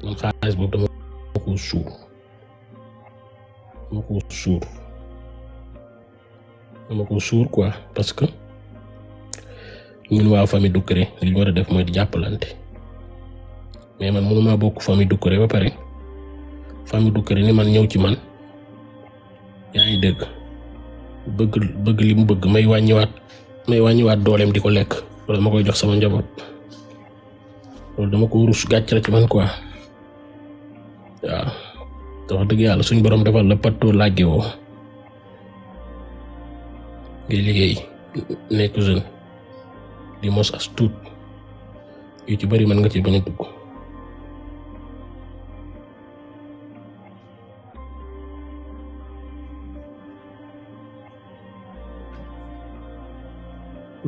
man xaalis boobu dama ko suur dama ko suur quoi parce que ñun waa famille Doucouré li ñu war a def mooy di jàppalante mais man mënuma bokk famille Doucouré ba pare famille Doucouré ni man ñëw ci man yaa ngi dégg bëgg li mu bëgg may wàññiwaat dooleem di ko lekk wala ma koy jox sama njaboot loolu dama ko rus gàcc la ci man quoi waaw te wax dëgg yàlla suñ borom defal la patto làgge woo ngay liggéey nekk jeune di mos as tuut yu ci bari mën nga ci bañ a dugg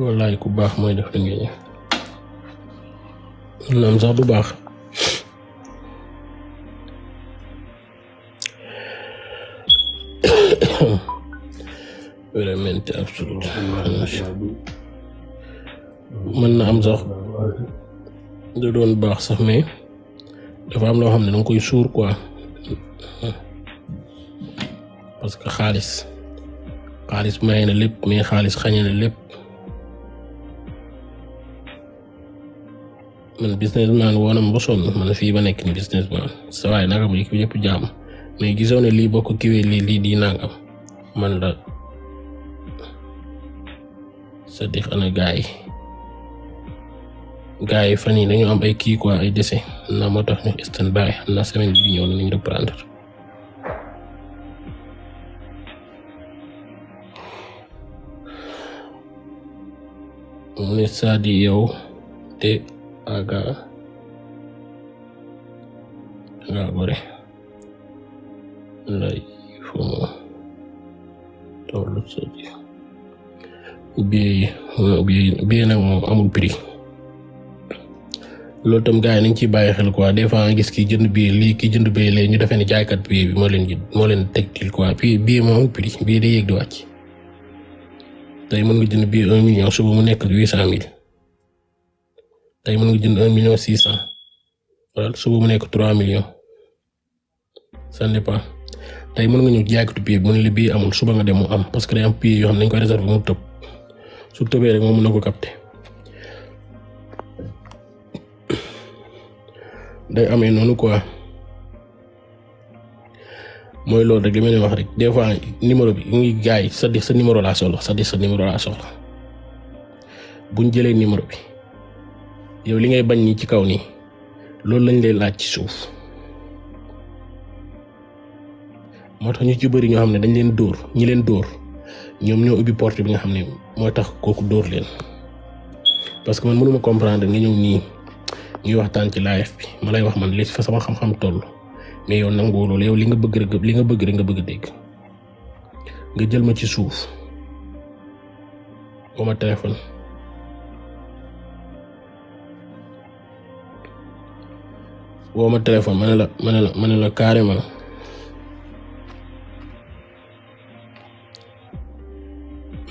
wallaay ku baax mooy def li ngeen naam sax du baax vraiment absolu mën na am sax da doon baax sax mais dafa am loo xam ne danga koy suur quoi parce que xaalis may na lépp mais xaalis xañe na lépp man businessman woonam ba sonn man fii ba nekk ni businessman sa waay naka mu yëpp jaam mais gisoo ne lii boo ko kiwee lii di nangam man la c'est-à-dire ana gaay yi fan yi dañu am ay kii quoi ay décès na moo tax ñu stand by na semaine bi ñëw nañu reprendre mu ne Sadi yow te aga gore lay fo tollu Sadi bi nag moom amul prix loolu tam gars yi nañ ciy bàyyi xel quoi des fois nga gis ki jënd billet lii ki jënd billet lee ñu defee ne jaaykat billet bi moo leen tegtil quoi puis billet moom amul prix billet day yéeg di wàcc tey mën nga jënd billet 1 million suba mu nekk 800,000 tey mën nga jënd 1,600,000 wala suba mu nekk 3 millions ça dépend tey mën nga ñëw jaaykatu billet mu ne la billet amul suba nga dem mu am parce que day am billet yoo xam ne dañ koy réserver mu tëb su tëbee rek moom mën na ko capter day amee noonu quoi mooy loolu rek li ma leen wax rek des fois numéro bi ngi gaay sa numéro laa soxla buñ jëlee numéro bi yow li ngay bañ nii ci kaw nii loolu lañ lay laaj ci suuf moo tax ñu ci bëri ñoo xam ne dañ leen dóor ñi leen dóor ñoom ñoo ubbi porte bi nga xam ne mooy tax kooku dóor leen parce que man mënuma comprendre nga ñëw nii ñuy waxtaan ci live bi ma lay wax man li fa sama xam-xam toll mais yow nangoo loolu yow li nga bëgg rek nga bëgg a dégg nga jël ma ci suuf woo ma téléphone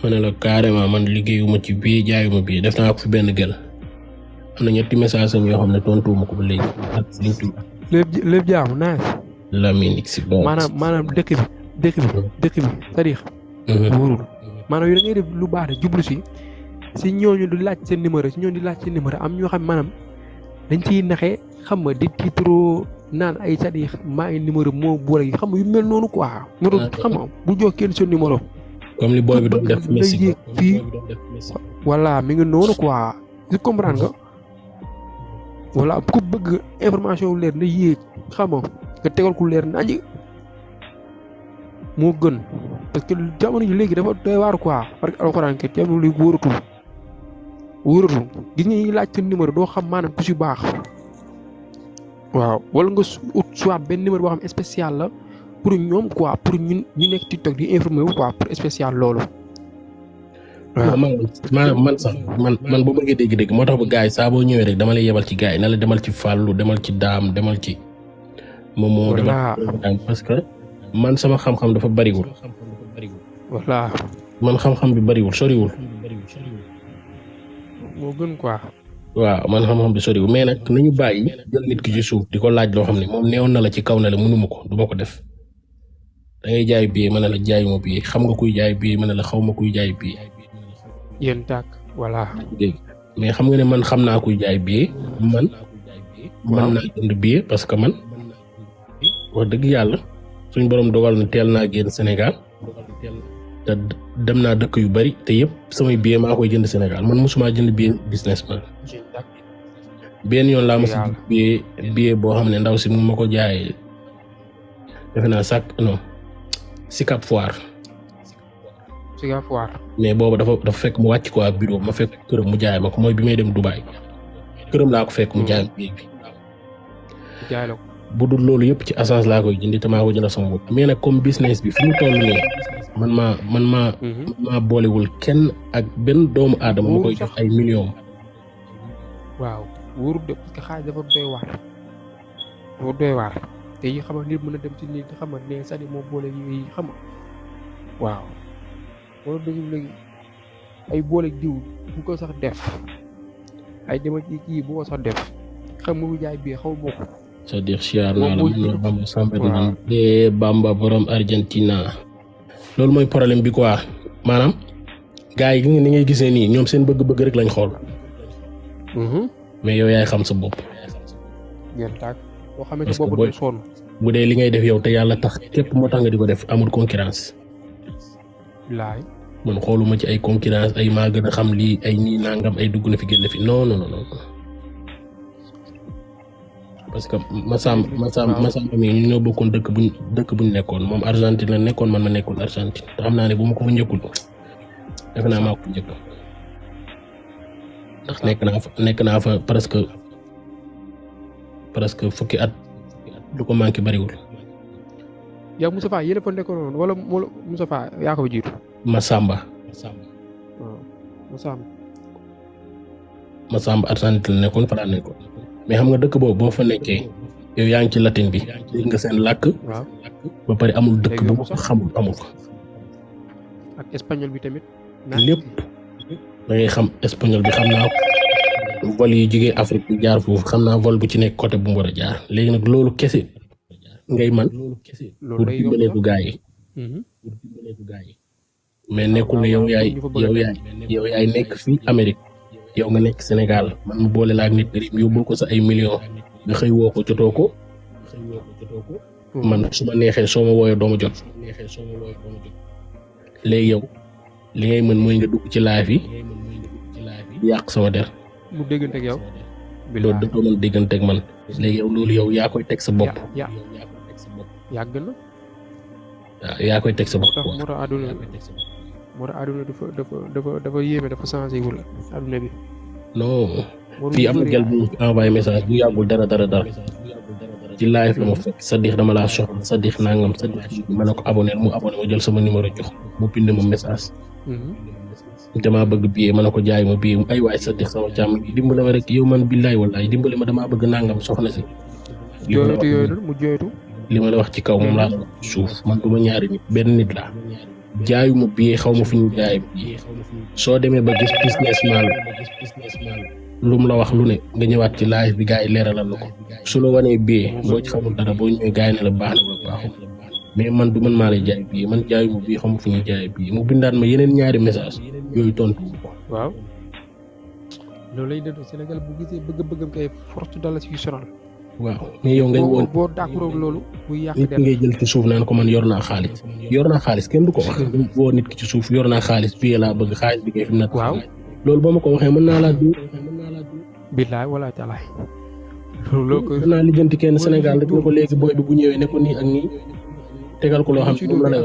ma ne la carrément man liggéeyuma ci bii jaayuma bii def naa ko fi benn gel am na ñetti message am yoo xam ne tontuwuma ko ba léegi. lépp jaamu naa Lamine si bon maanaam dëkk bi c'est-à-dire wóorul maanaam yu da ngay def lu baax de jublu si ñooñu di laaj seen numéro am ñoo xam maanaam dañ ciy naxee xam nga di titre naan ay c'est-à-dire maa ngi numéro moo boole yi xam nga yu mel noonu quoi. xam nga bu jox kenn seen numéro. comme li booy bi doon def Messi fii voilà mi ngi noonu quoi tu comprends nga voilà ku bëgg information leer na yéeg xam nga tegal ku leer nañu moo gën parce que jamono ji léegi dafa doy waar quoi parce que alxuraan kat jamono li wóoratul gis nga ñi laaj seen numéro doo xam maanaam ku si baax waaw wala nga ut soit benn numéro boo xam spécial la pour ñoom quoi pour ñun ñu nekk TikTok di informer wu quoi pour spécial loolu. waaw man bu bëggee dégg-dégg moo tax ba gars yi saa boo ñëwee rek dama lay yebal ci gars yi na la demal ci Fallou demal ci Daam demal ci Momo. voilà parce que man sama xam-xam dafa bariwul. voilà. man xam-xam bi bariwul soriwul. moo gën quoi. waaw man xam-xam bi soriwul mais nag nañu bàyyi jël nit ki ci suuf di ko laaj loo xam ne moom neewoon na la ci kaw ne la mënuma ko du ma ko def da ngay jaay billet mën na la jaayuma billet xam nga kuy jaay billet mën na la xaw ma kuy jaay billet. yéen tàkk voilà. dégg mais xam nga ne man xam naa kuy jaay billet man naa jënd billet parce que man wax dëgg yàlla suñ borom dogal na teel naa génn Sénégal te dem naa dëkk yu bari te yëpp samay billet maa koy jënd Sénégal man mosuma jënd billet business man benn yoon laa mos a billet boo xam ne ndaw si mu ma ko jaayee defe naa Sicap Foire. mais boobu dafa fekk mu wàcc ko ak bureau ma fekk këram mu jaay ma ko mooy bi may dem Dubaï këram laa ko fekk mu jaay ma billet bi. bu dul loolu yëpp ci agence laa koy jëndi te maa ko jënd sama bopp mais nag comme business bi fi mu toll nii man maa boolewul kenn ak benn doomu aadama ma koy jox ay millions. waaw wóorul de parce que xaalis dafa doy waar te yi xam nga nit mën a dem ci nit xam nga ne sani moo boole yi xam nga waaw wala dañu léegi ay boole diw bu ko sax def ay demal ci kii bu ko sax def xam nga mu jaay bii xaw ma ko. c'est-à-dire siyaar naa la Bamba Samba Bamba borom Argentina loolu mooy problème bi quoi maanaam gars yi ni ngay gisee nii ñoom seen bëgg-bëgg rek lañ xool mais yow yaay xam sa bopp. boo xamee sa bopp du sonn bu dee li ngay def yow te yàlla tax képp moo tax nga di ko def amul concurrence. laay man xooluma ci ay concurrence ay maa gën a xam lii ay ñii nangam ay dugg na fi génn fi non. parce que Massamba mi ñu ñoo bokkoon dëkk buñ nekkoon moom Argentine la nekkoon man ma nekkoon Argentine te xam naa ne bu ma ko fa njëkkul defe naa maa ko njëkk ndax nekk naa fa presque fukki at du ko manqué bariwul. yow Moustapha yéen a fa nekkoon wala Moustapha yaa ko fa jiitu. Massamba Argentine la nekkoon fa laa nekkoon. mais xam nga dëkk boobu boo fa nekkee yow yaa ngi ci latin bi dégg nga seen làkk. waaw ba pare amul dëkk bu xamul amul ko. ak espagnol bi tamit. lépp da ngay xam espagnol bi xam naa vol yi jógee Afrique bi jaar foofu xam naa vol bu ci nekk côté bu mu war a jaar léegi nag loolu kese ngay man pour dimbalee ko gaa yi. mais nekkul ne yow yaay nekk fii Amérique. yow nga nekk Sénégal man mu boole laa ak nit rim yóbbul ko sa ay millions nga xëy woo ko jotoo ko man su ma neexee soo ma wooyee doo ma jot léegi yow li ngay mën mooy nga dugg ci live yi yàq sama der. mu déggante ak yow. loolu dafa mën déggante ak man léegi yow loolu yow yaa koy teg sa bopp. yàgg na. waaw yaa koy teg sa bopp. moo tax àdduna dafa yéeme dafa changé wul àdduna bi. non fii am na gel bu envoyé message bu yàggul dara ci live la ma fekk Sadikh dama laa soxla Sadikh nangam Sadikh ma ne ko abonné mu jël sama numéro jox mu bind ma message. damaa bëgg billet ma ne ko jaay ma billet ay waay Sadikh sama càmm dimbale ma rek yow man billaay wallaay dimbale ma damaa bëgg nangam soxna si. li ma la wax ci kaw moom laa la wax suuf man du ma ñaari nit benn nit laa. jaayuma billet xaw ma fi ñu jaay billet soo demee ba gis businessman lu mu la wax lu ne nga ñëwaat ci live bi gars yi leeralal la ko su la wanee billet boo ci xamul dara boo ñëwee gars yi ne la baax na ba baaxul mais man du man maa lay jaay billet man jaayuma billet xaw ma fi ñu jaay billet mu bindaat ma yeneen ñaari message yooyu tontu ko. waaw loolu lay dëddu Sénégal bu gisee bëgg-bëggam kay force dala ci sonal. waaw mais yow ngay woon boo d'accord loolu muy yàq nit ngay jël ci suuf naan ko man yor naa xaalis kenn du ko wax boo nit ki ci suuf yor naa xaalis bi laa bëgg xaalis bi kay fi mu nekk. waaw loolu boo ma ko waxee mën naa laa dóor. billaay wala taalaay. loolu ko naa lijjanti kenn Sénégal rek ne ko léegi booy bi bu ñëwee ne ko nii ak nii tegal ko loo xam ne moom la lay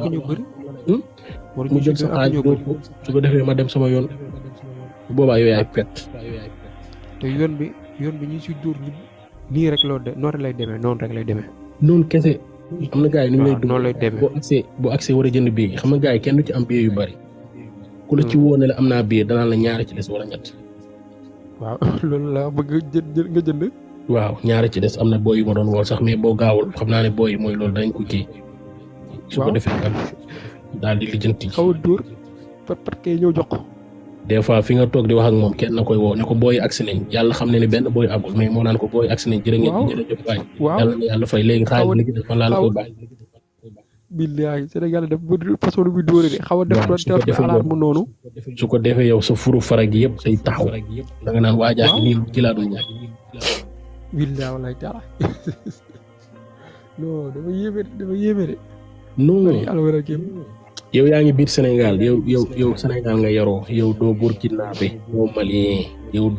wax mu jël sa xaalis dóor ko su ko defee ma dem sama yoon bu boobaa yow yaay pet. te yoon bi ñu si dóor nii rek noonu lay demee. noonu kese am na gars yi ni ñu lay dund. noonu lay demee boo accès war a jënd billet xam nga gars yi kenn du ci am billet yu bari. ku la ci woo ne la am naa billet danaa la ñaari ci des wala ñett. waaw loolu la bëgg nga jënd. waaw ñaari ci des am na booy yu ma doon woo sax mais boo gaawul xam naa ne booy yi mooy loolu dañ ko kii. su ko defee daal di lijjanti. xaw a dóor par kay ñëw jox ko. des fois fi nga toog di wax ak moom kenn na koy woo ne ko booy agsi nañ yàlla xam ne ni benn booy agul mais moo naan ko booy agsi nañ jërëjëf waay yàlla na yàlla fay léegi xaalis léegi dafa laa la koy bàyyi. billaay Sénégal def façon bi dóore de xaw a def doon alaat mu noonu. su ko defee yow sa furu farag gi yëpp day taxaw da nga naan waajaa gi nii ci laa doon ñaan. billaay wallaay taala non dafa yéeme de. non yow yaa ngi biir Sénégal yow Sénégal nga yaroo yow doo burkinabé doo malien yow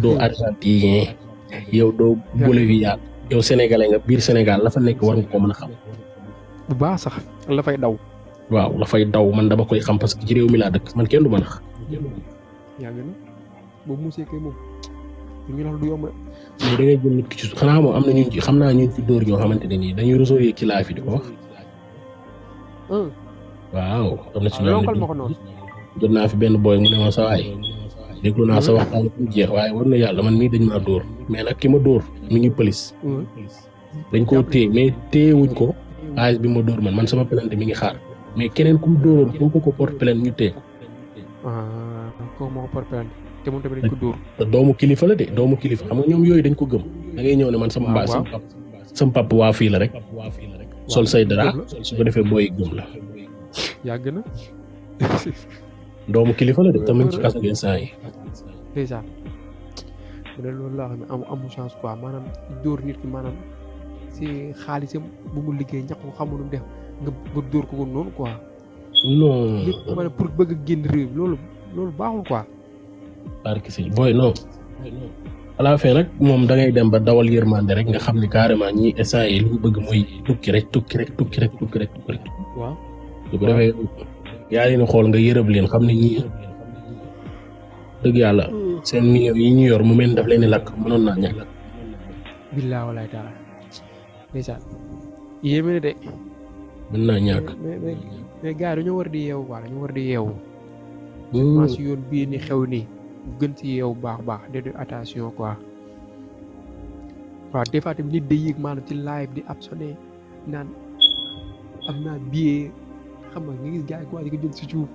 doo argentin yow doo bolivien yow sénégalais nga biir Sénégal la fa nekk war nga ko mën a xam. bu baax sax la fay daw. waaw la fay daw man dama koy xam parce que ci réew mi laa dëkk man kenn du ma nax. yàgg na boobu musée kay moom ñu la du yomb. mais da ngay jël nit ki ci xanaa moom am na ñu ci xam naa ñu ci dóor ñoo xamante ne nii dañuy réseau yeeg ci live yi di ko wax. waaw am na ci ñoom jot naa fi benn booy mu ne ma sa waay déglu naa sa waxtaan bu jeex waaye war na yàlla man mii dañ maa dóor mais nag ki ma dóor mi ngi police. dañ koo téye mais téyewuñ ko xaalis bi ma dóor man sama plainte mi ngi xaar mais keneen ku mu dóoroon ko porte plainte ñu téye ko. kooku moo ko porte plainte te moom tamit dañ ko dóor. te doomu kilifa la de doomu kilifa xam nga ñoom yooyu dañ ko gëm da ngay ñëw ne man sama pap waa fii la rek sol say dara su ko defee booy gëm la. yàgg na. doomu kilifa la de tamit ci kaso gi saa yi. déjà mu ne loolu laa xam ne amu chance quoi maanaam dóor nit ki maanaam si xaalisam bu mu liggéey ñàkk ko xamul lu def nga dóor ko noonu quoi. non nit maanaam pour bëgg a génn réew loolu baaxul quoi. barke si booy non. à la fin nag moom da ngay dem ba dawal yërmande rek nga xam ni carrément ñii instant yi li mu bëgg mooy tukki rek. waaw. su ko defee yaa leen xool nga yërëb leen xam ne ñii dëgg yàlla seen millions yi ñu yor mu mel daf leen di lakk mënoon naa ñàkk. billaa walaay taala ndeysaan yéeme na de. mën naa ñàkk. mais gars yi dañoo war di yeewu quoi dañoo war di yeewu. maa si yoon bii ni xew nii gën si yeewu baax de attention quoi. waaw des fois tamit nit day yéeg maanaam ci live di abonné naan am naa billet xam nga nga gis gars yi quoi di ko jël si suuf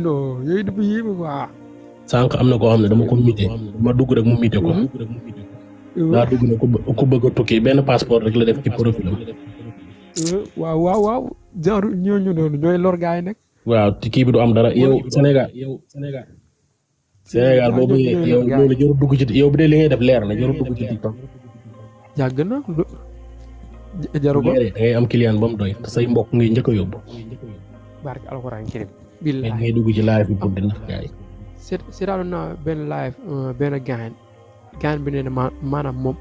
non yooyu dafa yéeme quoi. sànq am na koo xam ne dama ko mité ma dugg rek mu mité ko. daa dugg ne ku bëgg a tukki benn passeport rek la def ci profil am. waaw genre ñooñu noonu ñooy lor gars yi nag. waaw kii bi du am dara yow Sénégal boobu yow loolu jarul dugg ci yow bi dee li ngay def leer na jarul dugg ci TikTok. yàgg na jaru ko da ngay am client ba mu doy te say mbokk ngay njëkk a yóbbu. barke alxuraan karim. billahi ngay dugg ci live bi pour di nax gars yi. seetaanu naa benn live benn gaan bi nee na maanaam moom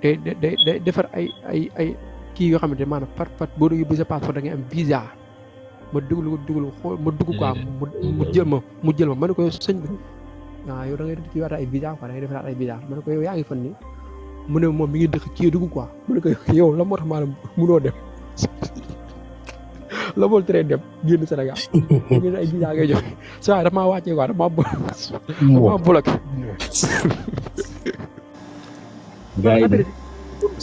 day defar ay kii yoo xamante maanaam pat boo doon yóbbu sa passeport da ngay am visa ma dugal xool ma dugg quoi mu jël ma ne ko yow sëñ bi yow da ngay kii waat ay visa quoi da ngay defaraat ay visa ma ne ko yow yaa ngi fan nii mu ne moom mi ngi dëkk kii dugg quoi mu ne ko yow la moo tax maanaam munoo dem la moo tere dem génn Sénégal génn ay visa ngay joxe saa yi dafa maa wàccee quoi dafa maa bloqué. gars yi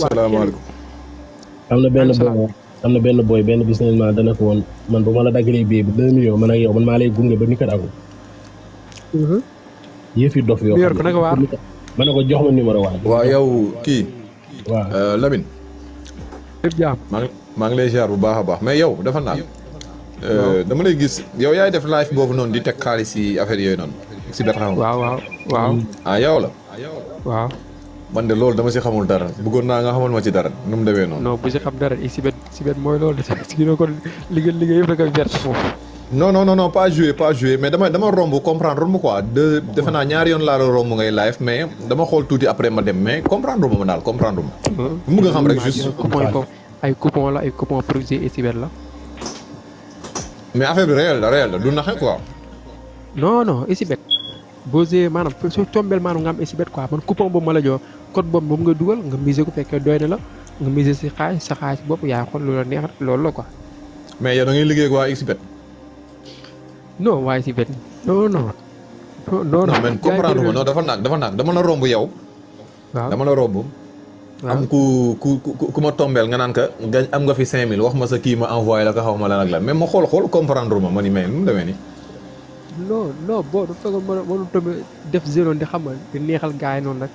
salaamaaleykum. am na benn boy benn businessman dana ko woon man bu ma la daggalee billet bi 2 millions man ak yow man maa lay gunge ba Nicaragua. yëf yi dof yoo xam ne ma ne ko jox ma numéro waa. waaw yow kii. waaw Lamine. lépp jaam. maa ngi lay ziar bu baax a baax mais yow dafa naan. dama lay gis yow yaay def live boobu noonu di teg xaalis si affaire yooyu noonu. si bet xam waaw. yow la. waaw. man de loolu dama si xamul dara bëggoon naa nga xamal ma ci dara nu mu demee noonu. non bu si xam dara si bet mooy loolu de si ko liggéey yëpp da koy verte foofu. non pas jouer mais dama romb comprendre mu quoi defe naa ñaari yoon laa la romb ngay live mais dama xool tuuti après ma dem mais comprendre ma daal comprendre ma. mu nga xam rek juste. ay coupon la ay coupon pour jouer si bet la. mais affaire bi réel la du naxe quoi. non si bet boo jouer maanaam soo tombeel maanaam nga am si bet quoi man coupon boobu ma la jox code boobu moom nga dugal nga miser ko fekkee doy na la nga miser si xaalis sa xaalis bopp yaa xool lu la neex loolu la quoi. mais yow da ngay liggéey ak waa Xbet. non waaye si bet non. mais comprendre ma non dafa naag dama la romb yow. waaw dama la romb. am ku ma tombeel nga naan ka am nga fi 5000 wax ma sa kii ma envoyé la ko xaw ma lan ak lan mais ma xool comprendre ma ni mais nu mu demee nii. non boo dafa fekkoon mënu tamit def zéro di xamal di neexal gars yi noonu rek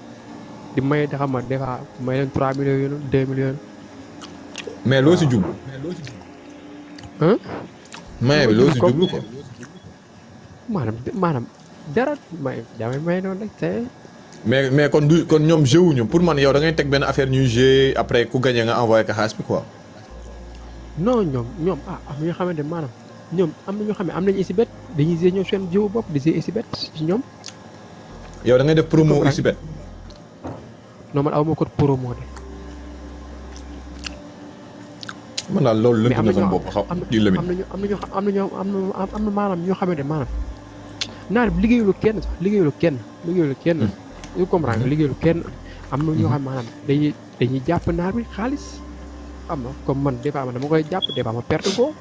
di may di xamal des fois may leen 3 millions yu 2 millions. mais loo si jublu. ah. maye bi loo si jublu ko. maanaam dara may noonu rek te. mais kon ñoom jeu wuñu pour man yow da ngay teg benn affaire ñuy jeu après ku gagné nga envoyé ko xaalis bi quoi. non ñoom am na ñoo xamante ne maanaam ñoom am na ñoo xam ne am nañu Xbet dañuy gis ñoom seen jiwu bopp di gis Xbet ci ñoom. yow da ngay def promo Xbet. non man aw ma code promo de. man daal loolu lënt na sama bopp am na maanaam ñoo xamante ne maanaam naar bi liggéeyulu kenn sax liggéeyulu kenn. yu comprendre nga liggéeyulu kenn am na ñoo xam maanaam dañuy jàpp naar bi xaalis xam nga comme man des fois man dama koy jàpp des fois ma perte ko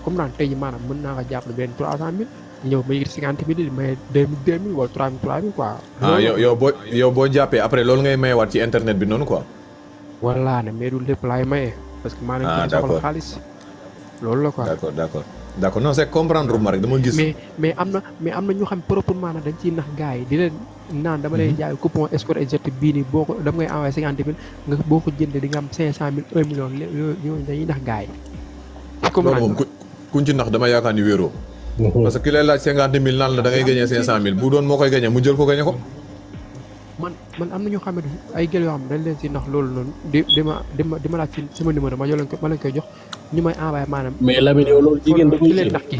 comme naan tey jii maanaam mën naa ko jàpp ne benn 300 000 ñëw ma yëgati 50 000 di maye 2000 wala 3000 quoi. yow boo jàppee après loolu ngay mayewaat ci internet bi noonu quoi. walla ne mais du lépp laay maye. parce que maa leen koy soxla xaalis loolu la quoi. d'accord non c'est comprendre ma rek dama gis. mais am na ñu xam proprement dañ ciy nax gars yi di leen naan dama lay jaay coupon escroc et jet bii nii boo ko dama ngay envoyé 50 000 nga boo ko jëndee di nga am 500 000 1 million ñooñu dañuy nax gars yi. loolu moom kuñ ci nax dama yaakaar ni wéeroo. parce que ki lay laaj 50 000 naan la da ngay gagné 500 000 bu doon moo koy gagné mu jël ko gagné ko. man am na ñoo xam ne ay gel yoo xam ne dañ leen si nax loolu noonu di ma laaj ci sama numéro ma leen koy jox ñu may envoyé maanaam. mais Lamine yow loolu jigéen da koy leen nax ki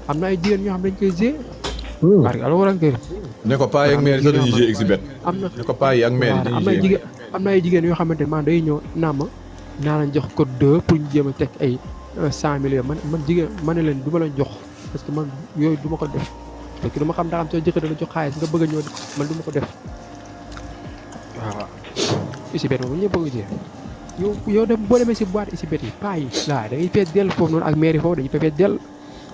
am na ay jigéen ñoo xam dañ koy gée. parce que alors kër. ne ko paa yi ak mère yi sax dañuy gée Xbet. ne ko paa yi ak mère yi dañuy gée. am na ay jigéen yoo xamante ne maanaam day ñëw naa la jox code 2 pour ñu jéem a teg ay 100 millions man jigéen ma ne leen du ma leen jox parce que man yooyu du ma ko def. parce que dama xam daa am soo jëkkër dana jox xaalis nga bëgg a ñëw man du ma ko def waaw. Xbet moom ñëpp bëgg ci yow dem boo demee si boîte Xbet yi paa yi waaw da ngay fees dell foofu noonu ak mairie foofu dañuy fees dell.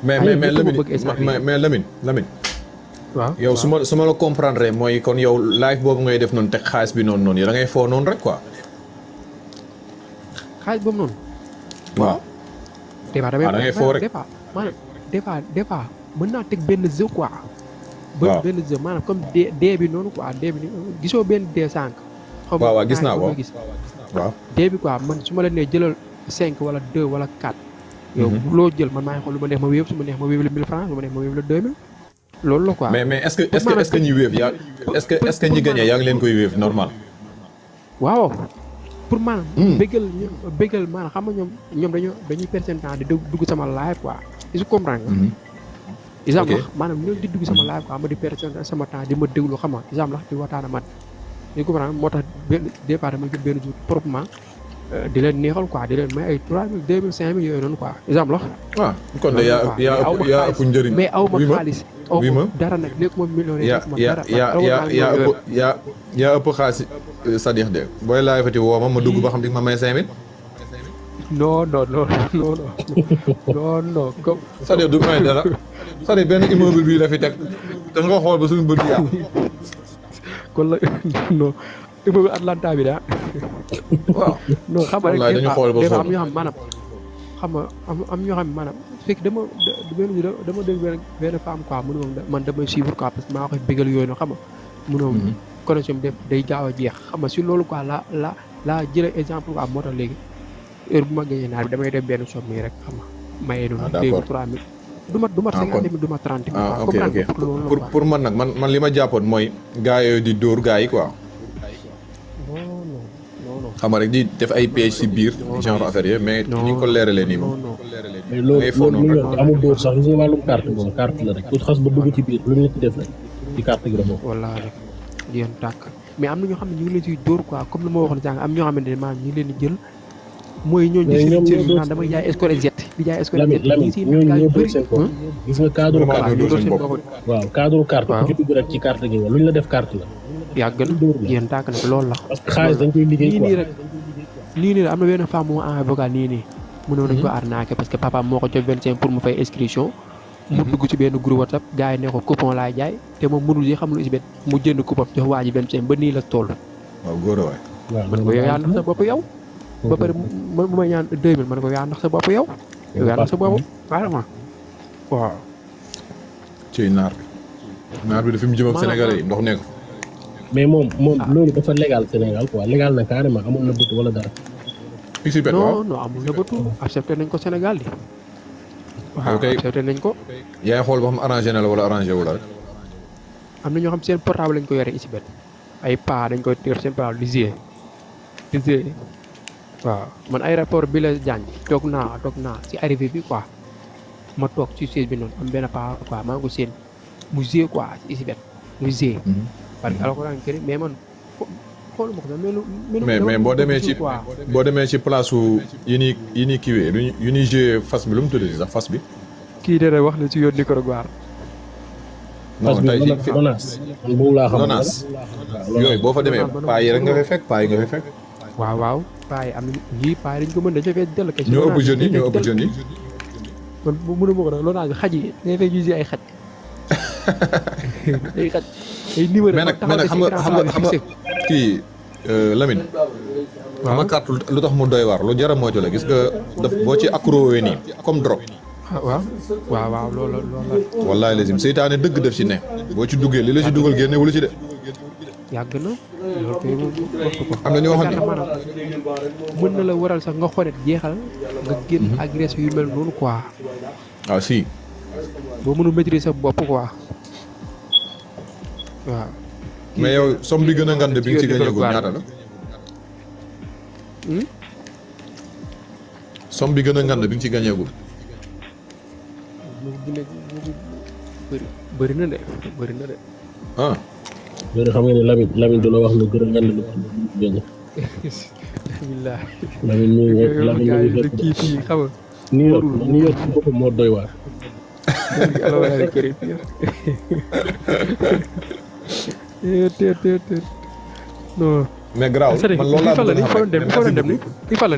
mais Lamine. waaw yow su ma la comprendre mooy kon yow live boobu ngay def noonu teg xaalis bi noonu yow da ngay foo noonu rek quoi. xaalis boobu noonu. waaw. des fois damay da ngay foo rek maanaam des fois mën naa teg benn jeu quoi. waaw benn jeu maanaam comme dee bi noonu quoi dee bi gisoo benn dee sànq. waaw gis naa ko waaw. dee bi quoi man su ma la nee jëlal 5 wala 2 wala 4. yow loo jël man maa ngi xool lu ma neex ma wéev su ma neex ma wéev la 1000 francs su ma neex ma wéev la 2000. loolu la quoi mais est-ce que ñi wéev yaa est-ce que ñi gagné yaa ngi leen koy wéev normal. waaw pour maanaam. bëggal maanaam xam nga ñoom dañuy percentage di dugg sama live quoi est-ce que comprendre nga. exemple maanaam ñoom di dugg sama live quoi ma di percentage sama temps di ma déglu xam nga exemple la di waxtaan ak man. di comprendre moo tax benn départ dama jël benn jour proprement di leen neexal quoi di leen may ay 3000 2000 5000 yooyu noonu quoi exemple la. waaw kon de yaa ëpp njëriñ. mais aw ma xaalis. aw ma dara nag léegi moom million yaa ëpp xaalis Sadikh de booy laay fati woo ma dugg ba xam di ma may 5000. non. comme. Sadikh du may dara Sadikh benn immeuble bii la fi teg te nga xool ba suñu bët yaa. kon la non immeuble Atlanta bi daa. waaw non xam nga rek dañu xool ba am ñoo xam maanaam xam nga am ñoo xam maanaam fekk dama dégg benn femme quoi mu ne moom man damay suivre quoi parce que maa koy bégal yooyu noonu xam nga. mu ne moom connexion bi day gaaw a jeex xam nga si loolu quoi la jëlee exemple quoi moo tax léegi heure bu ma gagné naar bi damay def benn somme yi rek xam nga. mayee noonu 2000 3000. du mat 50 000 du mat 30 000. ok pour man nag man li ma jàppoon mooy gars yooyu di dóor gars yi quoi. non. xam nga rek di def ay page ci biir genre affaire yooyu mais ni nga ko leeralee nii moom. mais loolu amul dóor sax gis nga wàllum carte moom carte la rek ku xas ba dugg ci biir lu ñu ci def rek ci carte gi la moom. walla rek di leen tàkk mais am na ñoo xam ne ñu ngi leen ciy dóor quoi comme li ma waxoon sànq am ñoo xamante ne maanaam ñu ngi leen di jël. mooy ñooñu di seen naan damay jaay escort et jet di jaay escort et jet ñooñu ñoo dóor seen bopp gis nga cadre carte waaw cadre carte ku ci dugg rek ci carte gi lu ñu la def carte la yàgg na yéen tàkk na loolu la parce que xaalis dañ koy liggéey quoi nii rek am na benn femme bu ma envoyé vocal nii mu ne nañ ko arnaqué parce que papa moo ko jox 25 pour mu fay inscription mu dugg ci benn groupe WhatsApp gars yi ne ko coupon laay jaay te moom mënul yi xam lu Xbet mu jënd coupon jox waa ji 25 ba nii la toll waaw góor waay man ko yow yaa ndax sa bopp yow ba pare bu may ñaan 2000 man ko yaa ndax sa bopp yow yaa ndax sa bopp vraiment waaw ci naar bi dafa mu jëm ak Sénégalais yi ndox nekk. mais moom loolu dafa légal Sénégal quoi légal na carrément amul na bët wala dara. XBET waaw non amul na bëtu accepté nañ ko Sénégal di. waaw ok accepté nañ ko. yaay xool ba xam arrangé na la wala arrangé wu la rek. am na ñoo xam seen portable lañ ko yore XBET ay pa dañ koy tër seen portable di gérer waaw man aéroport bi la jaañ toog naa ci arrivé bi quoi ma toog ci siège bi noonu am benn pa quoi maa ngi ko seen mu gérer quoi ci XBET mu gérer. parce que alxuraan kër mais man xooluma ko sax mais boo demee ci place su yi ñuy kiiwee yu ñuy joué fas bi lu mu tuddati sax fas bi. kii de wax na ci yoon Nicaragua. non tey ci ONAS. boobu laa xam ONAS yooyu boo fa demee paa yi rek nga fay fekk paa yi nga fay fekk. waaw paa yi am na yii paa yi dañ ko mën dañu fay dellu. ñoo ëpp jeunes yi. man mënuma ko nag loolu naa xaj yi dañu fay usé ay xaj. ay xaj ay numéro. mais nag xam nga kii Lamine. xam nga carte lu tax mu doy waar lu jar a moytu la gis nga daf boo ci accroché nii comme drogue. waaw loolu la. wallaay lazim seytaane dëgg def ci ne. boo ci duggee li la ci dugal génne wala ci de. yàgg na loolu kay moom am na ñoo xam ne mën na la waral sax nga xonet jeexal nga génn agressé yu mel noonu quoi. ah si. boo mënul maîtriser sa bopp quoi waaw. mais yow somme bi gën a ngand bi nga ci gagné ñaata la. somme bi gën a ngand bi nga ci gagné gul. bëri na de. ah. loolu xam nga ne Lamine du la wax lu gën a ngand lu gagné. alhamdulilah. Lamine kii fii xam nga. New York ci boppam moo doy waar. non. mais grave man loolu laa bëgg a xam kii fa la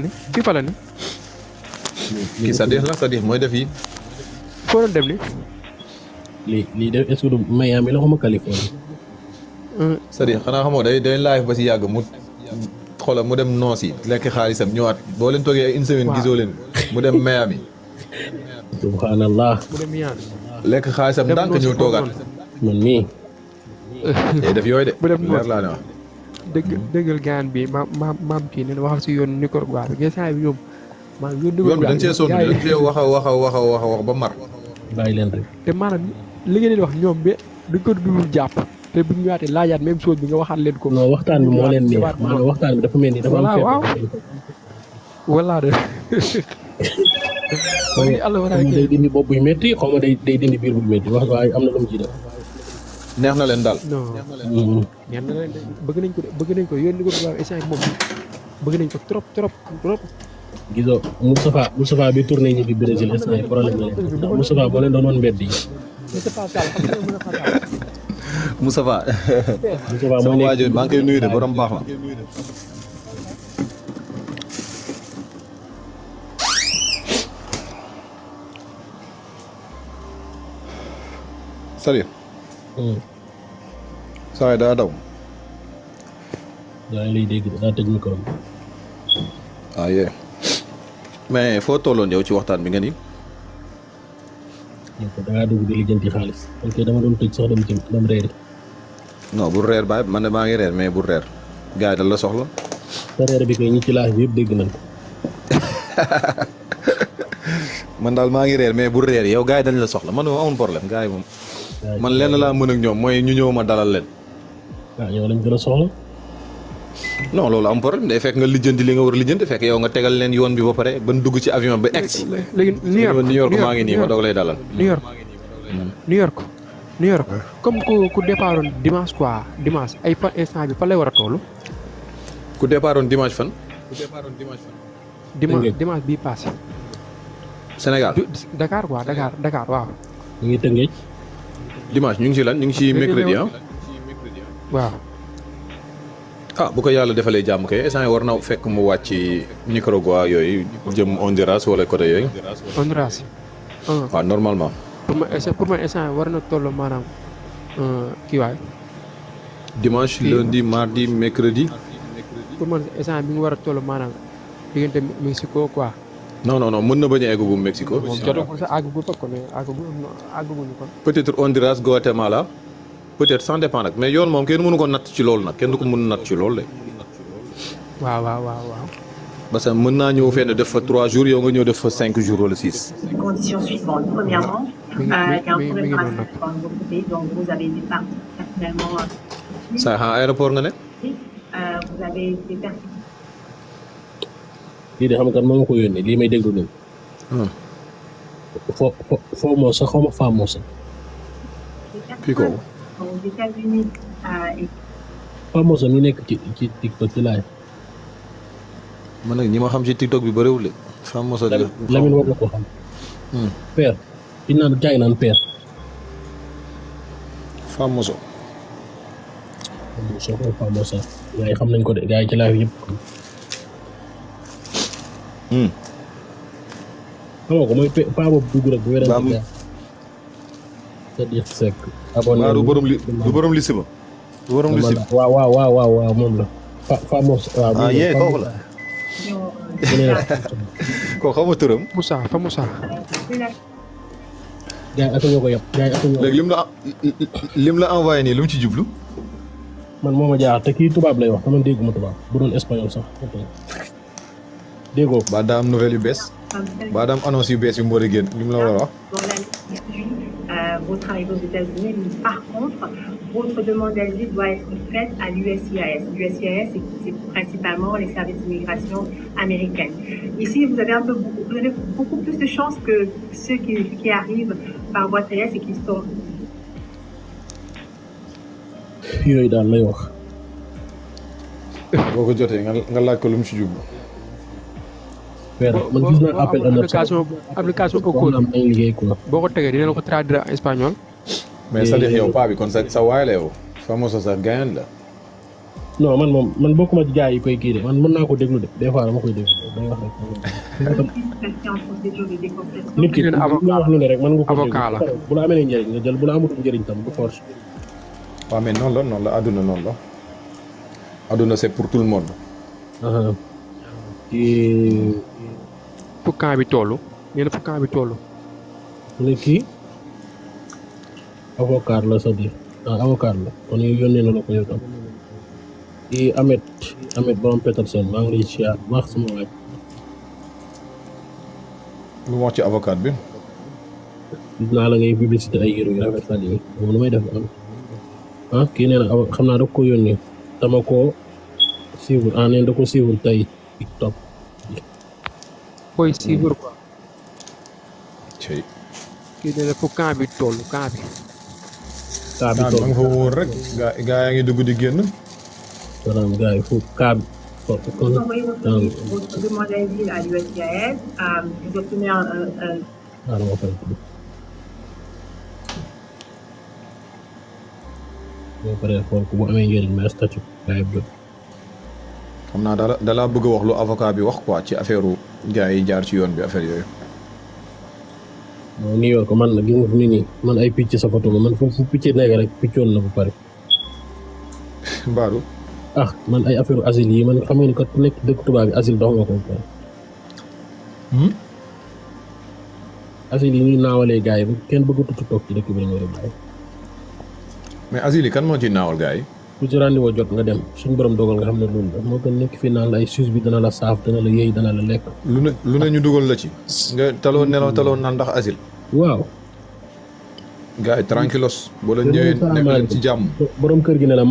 ni kii c'est-à-dire mooy def yi. foo doon dem ni. lii def est-ce que Miami la xama Californie. c'est-à-dire xanaa xamoo day live ba si yàgg mu xoolal mu dem noos yi lekk xaalisam ñëwaat boo leen toogee une semaine gisoo leen mu dem Miami. subhanallah. mu dem Miami. lekk xaalisam ndànk ñëw toogaat. man nii. day def yooyu de. mu dem leer laa ne wax. dëggal gaan bi maam kii nee na waxal si yoon Nicaragua bi gerte bi ñoom. yoon bi dañ cee sonn dañ cee wax ba mar. bàyyi leen rek. te maanaam li ngeen di wax ñoom bi duñ ko dul jàpp te bu ñu ñëwaatee laajaat même chose bi nga waxaat leen ko. non waxtaan bi moo leen neex maanaam waxtaan bi dafa mel ni dafa am. waaw wala de. day dindi bopp buy métti xaw ma day dindi biir buy métti wax waaye am na lu mu ci def. neex na leen daal. non. neex na leen bëgg nañ ko yoon ni ko waaw échange moom bëgg nañ ko trop. gisoo Moustapha bi tourné ñi fi Brésil instant yi problème la leen ndax Moustapha boo leen doon woon mbedd yi. Moustapha moo nekk waajur maa ngi koy nuyu de borom baax la. sérieux. saa yi daa daw. daa ngi lay dégg daa tëj micro bi. ah yee mais foo tolloon yow ci waxtaan bi nga ni. da ngaa dugg di lijjanti xaalis ok dama doon tëj sax dem reer. non bu reer baay man de maa ngi reer mais bu reer gars yi dal la soxla. sa reer bi kay ñi ci laaj bi yëpp dégg nañ ko. man daal maa ngi reer mais bu reer yow gars yi dañ la soxla man moom amul problème gars yi moom. man lenn laa mën ak ñoom mooy ñu ñëw ma dalal leen. waaw yow lañ gën a soxla. non loolu am problème day fekk nga lijjanti li nga war a lijjanti fekk yow nga tegal leen yoon bi ba pare ban dugg ci avion ba egg si. léegi New York maa ngi nii ma doog lay dalal. New York comme ku départoon dimanche quoi dimanche ay fan instant bi fan lay war a toll. ku départoon dimanche fan. dimanche bii passé. Sénégal Dakar quoi Dakar waaw. ñu ngi Tëngéej. dimanche ñu ngi ci lan ñu ngi ci mercredi ah. waaw. ah bu ko yàlla defalee jàmm kay instant war na fekk mu wàcc Nicaragua yooyu jëm Honduras wala côté yooyu. Honduras. waaw normalement. pour moi instant war na toll maanaam kii waay. dimanche lundi mardi mercredi. pour man instant bi nga war a toll maanaam diggante Mexico quoi non mën na bañ a eggagum Mexico. moom jotagul sa àggagul fa kon àggaguñu kon. peut-être Honduras Guatemala peut-être sans dépend nag mais yoon moom kenn mënu ko natt ci loolu nag kenn du ko mën natt ci loolu de. waaw. parce que mën naa ñëw fenn def fa 3 jours yow nga ñëw def fa 5 jours wala 6. Les conditions suivantes. Premièrement, il y a un problème raciste dans votre pays, donc vous avez été personnellement. saa xam aéroport nga ne. Vous avez été persécuté. lii de xam nga moo ma ko yónnee lii may déglu nii. foo moo sax xaw ma faa moo sax. fii ko. Aux États-Unis. faa moo sax mi nekk ci TikTok ci laay. man nag ñi ma xam ci TikTok bi bëriwul de. faa moo sax Lamine war na ko xam. père di naan jaay naan père. faa moo sax. faa moo sax gars yi xam nañ ko de gars yi ci laay yëpp. xamoo ko mooy paa boobu dugg rek bu wérante gaa c'est-à-dire sec abonné du borom lycée ba du borom lycée ba waaw moom la fa mos waaw yee kooku la koo xama turam Moussa gaa yi ata ñoo ko yàpp gaa yi ata ñoo léegi lim la envoyé nii lu mu ci jublu man moo ma jaaxal te kii tubaab lay wax te man dégguma tubaab bu doon espagnol sax déggoo ba daa am nouvelle yu bees ba daa am annonce yu bees yu mu war a génn li mu la war a wax. Votre arrivée aux États-Unis, par contre, votre demande d'asile doit être faite à l'USCIS. L'USCIS, c'est principalement les services d'immigration américains. Ici, vous avez beaucoup plus de chances que ceux qui arrivent par voie terrestre et qui sont. yooyu daal lay wax. boo ko jotee nga laaj ko lu mu ci jublu. man gis naa appel application Okolo am ay liggéey quoi. boo ko tegee dina la ko traduire en espagnol. mais c'est-à-dire yow paa bi kon sa waay la yow famoso sa gayan la. non man bokkuma ci gars yi koy kii de man mën naa ko déglu de des fois dama koy déglu day wax rek. nit ki wax lu ne rek mën nga ko avocat la bu la amee njëriñ nga jël bu la amatul njëriñ tam du force. waaw mais noonu la àdduna noonu la àdduna c'est pour tout le monde. fu camp bi toll nee na fu camp bi toll. ne kii avocat la c'est-à-dire avocat la kon yónnee na la ko yow tam kii Ahmed borom Peterson maa ngi lay siyaar wax sama waaj. lu mu wax ci avocat bi. gis naa la ngay publicité ay yëru yu rafet fan yii moom lu may def am kii nee na xam naa da ko yónnee dama ko suivre nee da ko suivre tey TikTok. koy suivre quoi. cey. kii nee na fu camp bi toll camp bi. camp bi toll nga fa wóor rek gaa yaa ngi dugg di génn. maanaam gars yi fu camp bi. Vous envoyez votre demande d'asile à l'USCIS, vous obtenez boo paree xool ko bu amee njëriñ mais statut gars yi xam naa dalaa bëgg a wax lu avocat bi wax quoi ci affaire gars yi jaar ci yoon bi affaire yooyu. non New York man nag gis nga nit ñi man ay picc sa photo man fu picc nekk rek piccoon na bu pare. Mbaaru. man ay affaire asile yi man xam nga ni kat nekk dëkk tubaab bi asile dox nga ko pare. asile yi ñuy naawalee gars yi ba kenn bëggatu toog ci dëkk bi lañu war a bàyyi. mais asile yi kan moo ci naawal gars yi. ku ci rendez-vous jot nga dem suñu borom dogal nga xam ne loolu la moo gën nekk fii naan la ay suus bi dana la saaf dana la yëy dana la lekk. lu ne ñu dugal la ci. nga taloo nelaw taloo naan ndax asile. waaw. gars yi tranquillos boo la ñëwee nekk leen ci jàmm. borom kër gi ne la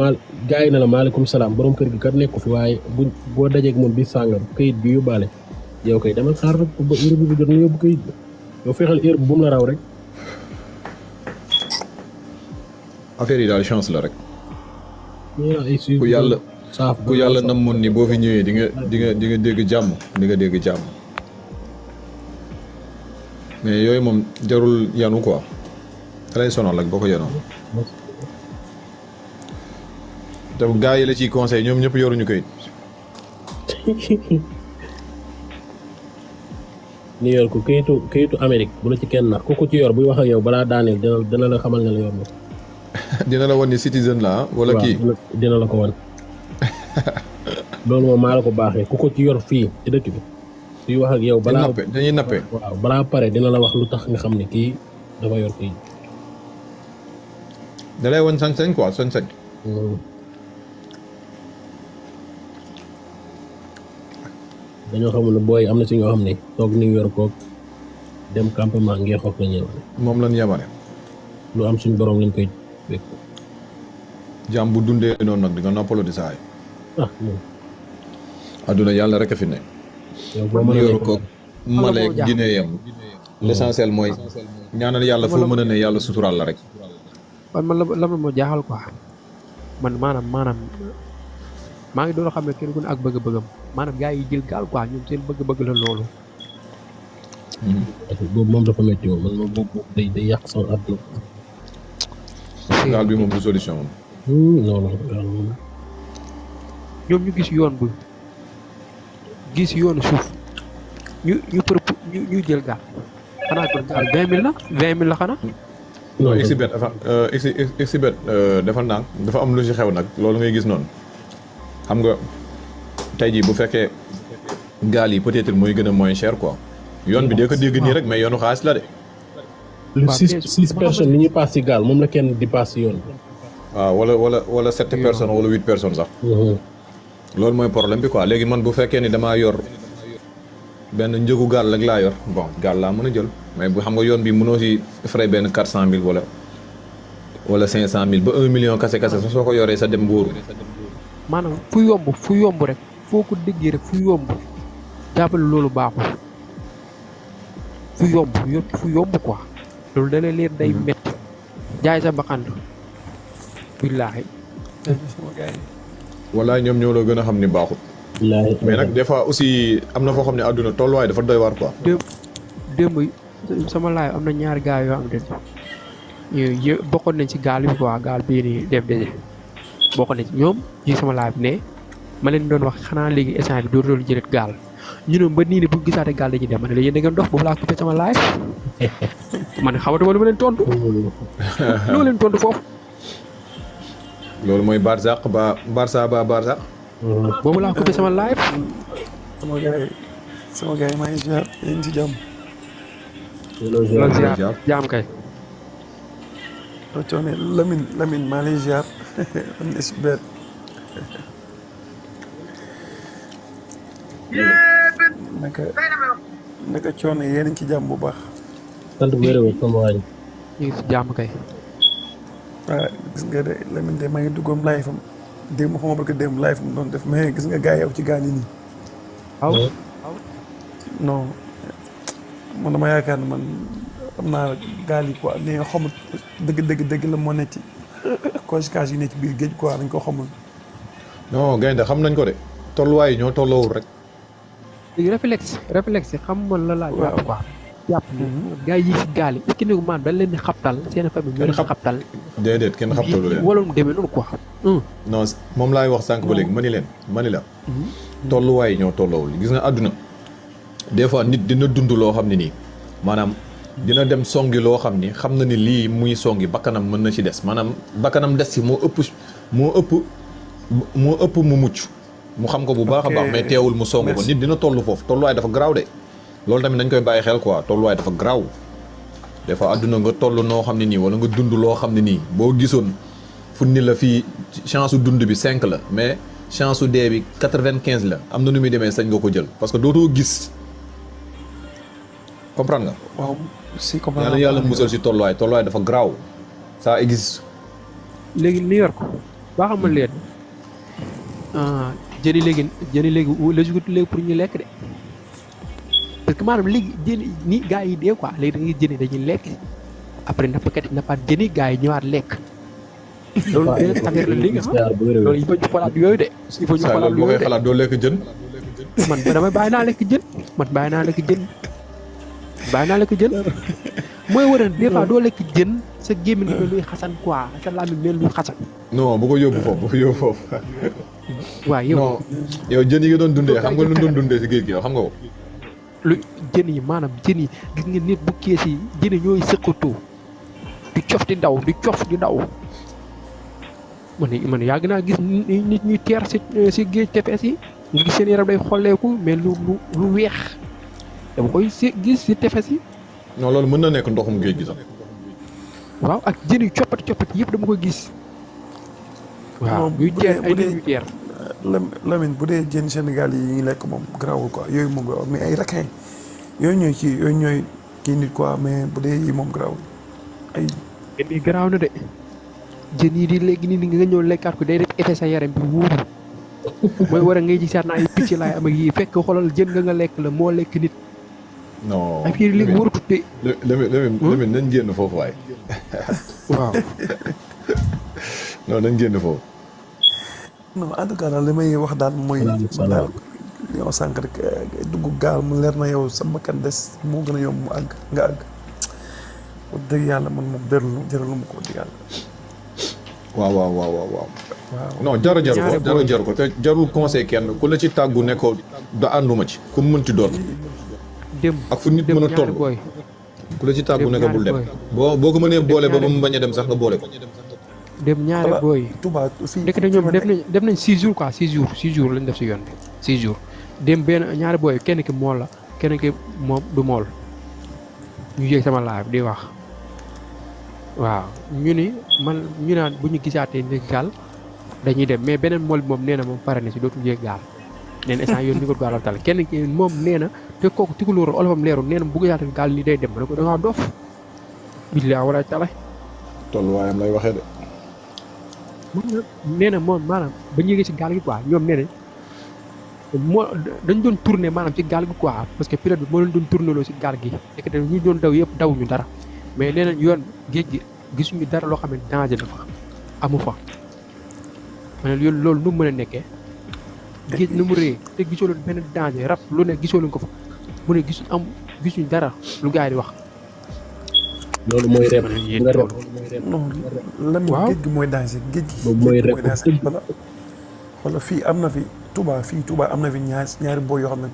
gars yi ne la maaleykum salaam borom kër gi kat nekku fi waaye boo dajeeg moom bi sàngam këyit bi yóbbaale yow kay demal xaar rek ba heure bi jot nga yóbbu këyit bi yow fexeel heure bi bu mu la raw rek. affaire yi daal chance la rek. ku yàlla namoon ni boo fi ñëwee di nga dégg jàmm di nga dégg jàmm mais yooyu moom jarul yanu quoi da lay sonal ak boo ko yanoo te gaa yi la ciy conseil ñoom ñëpp yoruñu kayit. New York kayitu Amérique bu la ci kenn nax ku ko ci yor buy wax ak yow balaa daaneel dina la xamal ne la yor na. dina la wan ni citizen la wala kii dina la ko wan loolu moom maa la ko baaxee ku ko ci yor fii ci dëkk bi suy wax ak yow dañuy nappe waaw balaa pare dina la wax lu tax nga xam ne kii dafa yor kii. da lay woon sañ-sañ quoi sañ-sañ. dañoo xamul ne booy am na si ñoo xam ne toog New York koog dem campement ngeen xoog la ñuy moom lañ yemale. lu am suñu borom lañ koy wékk. jàmm bu dundee noonu nag di nga noppalu di saay. adduna yàlla rek a fi ne. yow boo mën a yor ko Maleek Guinée yam l'essentiel mooy ñaanal yàlla foo mën a ne yàlla suturaal la rek. man la ma jaaxal quoi man maanaam maa ngi doon xam ne kenn ku ne ak bëgg-bëggam maanaam gars yi jël gaal quoi ñoom seen bëgg-bëgg la loolu. boobu moom dafa métti woon man moom boobu day yàq sama àdduna. gaal bi moom du solution moom. non ñoom ñu gis yoon bu gis yoonu suuf ñu jël gaal xanaa kon gaal 20 000 la 20 000 la xanaa. non exhibet exhibet dafa naan dafa am lu ci xew nag loolu ngay gis noonu xam nga tey jii bu fekkee gaal yi peut-être mooy gën a moins cher quoi yoon bi dee ko dégg nii rek mais yoonu xaalis la de. lu 6 personnes li ñuy paas ci gaal moom la kenn di paas ci yoon bi. waaw wala 7 personnes wala 8 personnes sax. loolu mooy problème bi quoi léegi man bu fekkee ni damaa yor benn njëgu gaal rek laa yor bon gaal laa mën a jël mais bu xam nga yoon bi mënoo ci frais benn 400 000 wala 500 000 ba 1 million kase sax soo ko yoree sa dem wóoru. maanaam fu yomb rek foo ko déggee rek fu yomb jàppale loolu baaxul fu yomb quoi loolu da lay leer day métti jaay sa bakkan billaahi. walaay ñoom ñoo la gën a xam ni baaxul. mais nag des fois aussi am na foo xam ne àdduna tolluwaay dafa doy waar quoi. démb sama laay am na ñaari gars yoo xam ne bokkoon nañ ci gaal bi quoi gaal bii nii def dese bokkoon nañ ci ñoom ci sama laay bi ne ma leen doon wax xanaa léegi instant bi dootul jëlet gaal ñu ne ba nii ne bu gisaate gaal dañuy dem ma ne la yéen da ngeen dox boobu laa coupé sama laay man xamatuma lu ma leen tontu. loo leen tontu foofu. loolu mooy Barzak ba Barça ba Barzak. boobu laa coupé sama live. sama gars yi maa ngi ziar yéen ngi ci jàmm. loolu ziar jaam kay. coone Lamine maa lay ziar on est super. naka coone yéen a ngi ci jàmm bu baax. sant bu wér-wér sama waa ji. ñu ngi ci jàmm kay. waaw gis nga de Lamine de maa ngi duggoon live am démb xaw ma bëgg démb live am doon def mais gis nga gars yi aw ci gaal yi nii. waaw. non man dama yaakaar ne man xam naa gaal yi quoi li nga xamul dëgg la moo nekk ci conséquences yi ne ci biir géej quoi dañ ko xamul. non gaynde xam nañ ko de tolluwaay yi ñoo tolloowul rek. léegi réflexe xam man la laaj. waaw quoi. jàpp gaa yi si gaal yi est-ce que nag maanaam dañ leen di xabtal seen famille ñoo leen di xabtal. déedéet kenn xabtalu leen wala mu demee noonu quoi. non moom laay wax sànq ba léegi ma ni la tolluwaay yi ñoo tolloowul gis nga àdduna des fois nit dina dund loo xam ne nii maanaam dina dem songi loo xam ni xam na ni lii muy songi bakkanam mën na ci des maanaam bakkanam des ci moo ëpp mu mucc mu xam ko bu baax a baax mais teewul mu song ko nit dina toll foofu tolluwaay dafa garaaw de loolu tamit dañ koy bàyyi xel quoi tolluwaay dafa garaaw des fois àdduna nga toll noo xam ne nii wala nga dund loo xam ne nii boo gisoon fu ni la fii chance su dund bi 5 la mais chance su dee bi 95 la am na nu muy demee sañ nga ko jël parce que dootoo gis comprendre nga. waaw si comprendre yàlla musal si tolluwaay dafa garaaw ça existe. léegi New York baa xamal leen jëni léegi léegi pour ñu lekk de parce que maanaam léegi jëni ni gars yi dee quoi léegi da ngay jëni dañuy lekk après nappkat yi nappaat jëni gars yi ñëwaat lekk. loolu beneen affaire la léegi loolu il faut ñu xalaat yooyu de. il faut ñu xalaat boo koy xalaat doo lekk jën. man damay bàyyi naa lekk jën bàyyi naa lekk jën mooy waral des fois doo lekk jën sa gémmiñ mel luy xasan quoi sa làmmiñ mel luy xasan. non bu ko yóbbu foofu waaw yow non yow jën yi nga doon dundee xam nga lu doon dundee si géej gi yow xam nga ko. lu jën yi maanaam jën yi gis nga nit bu kees yi jën yi ñooy sëqatoo di cof di daw man yàgg naa gis nit ñuy teer si géej tefes yi nga gis seen yaram day xolleeku mais lu weex dama koy gis si tefes yi. non loolu mën na nekk ndoxum géej gi sax. waaw ak jën yu coppati yëpp dama koy gis. waaw yu teer ay nit yu teer. Lamine bu dee jën Sénégal yi ñuy lekk moom garaawul quoi yooyu moom garaawul mais ay requin yooyu ñooy kii nit quoi mais bu dee yi moom garaawul ay. jën yi garaaw na de jën yi di léegi nii nga ñëw lekkaat ko day def effet sa yaram bi wóoru mooy war a ngay gisaat na ay picc laay am ak yii fekk xoolal jën nga lekk la moo lekk nit. non ay fii léegi wóorutut de. Lamine nañ génn foofu waay. waaw. non nañ génn foofu. non en tout cas daal li may wax daal mooy. daal li ma sànq rek dugg gaal mu leer na yow sa bakkan des moo gën a yomb mu àgg nga àgg. wax dëgg yàlla man moom jëralu ma ko wax dëgg yàlla. waaw. non jaru ko te jarul conseil kenn ku la ci tàggu ne ko da ànduma ci ku mu mënti doon. dem ak fu nit mën a toll ku la ci tàggu ne ko bul dem. boo ko mënee boole ba mu bañ a dem sax nga boole ko. dem ñaari booy. Touba fii nekk na ñoom def nañ 6 jours quoi 6 jours lañ def si yoon bi 6 jours dem benn ñaari booy kenn ki mool la kenn ki moom du mool ñu yéeg sama live di wax waaw ñu naan bu ñu gisaatee ne gaal dañuy dem mais beneen mool bi moom nee na moom pare na si dootul yéeg gaal nee na instant yoon ni ko gaalal tal kenn ki moom nee na te kooku tikulóor olofam leerul nee na bu gisaatee gaal ni day dem ba ne ko da ngaa dof billaa wala tale tolluwaayam lay waxee de. nee na moom maanaam ba ñu yéegee si gaal gi quoi ñoom nee nañ dañ doon tourner maanaam ci gaal gi quoi parce que pilote bi moo leen doon tourner loo si gaal gi fekk te ñu doon daw yëpp dawuñu dara mais nee nañ yoon géej gi gisuñu dara loo xam ne danger la fa amu fa ma ne loolu nu mu mën a nekkee géej nu mu rëy te gisoo leen benn danger rab lu ne gisoo leen ko fa mu ne gisuñu dara lu gars yi di wax. loolu mooy rep nga rep. non lan géej gi mooy danger géej gi. boobu mooy rep wala fii am na fi Touba am na fi ñaari booy yoo xam ne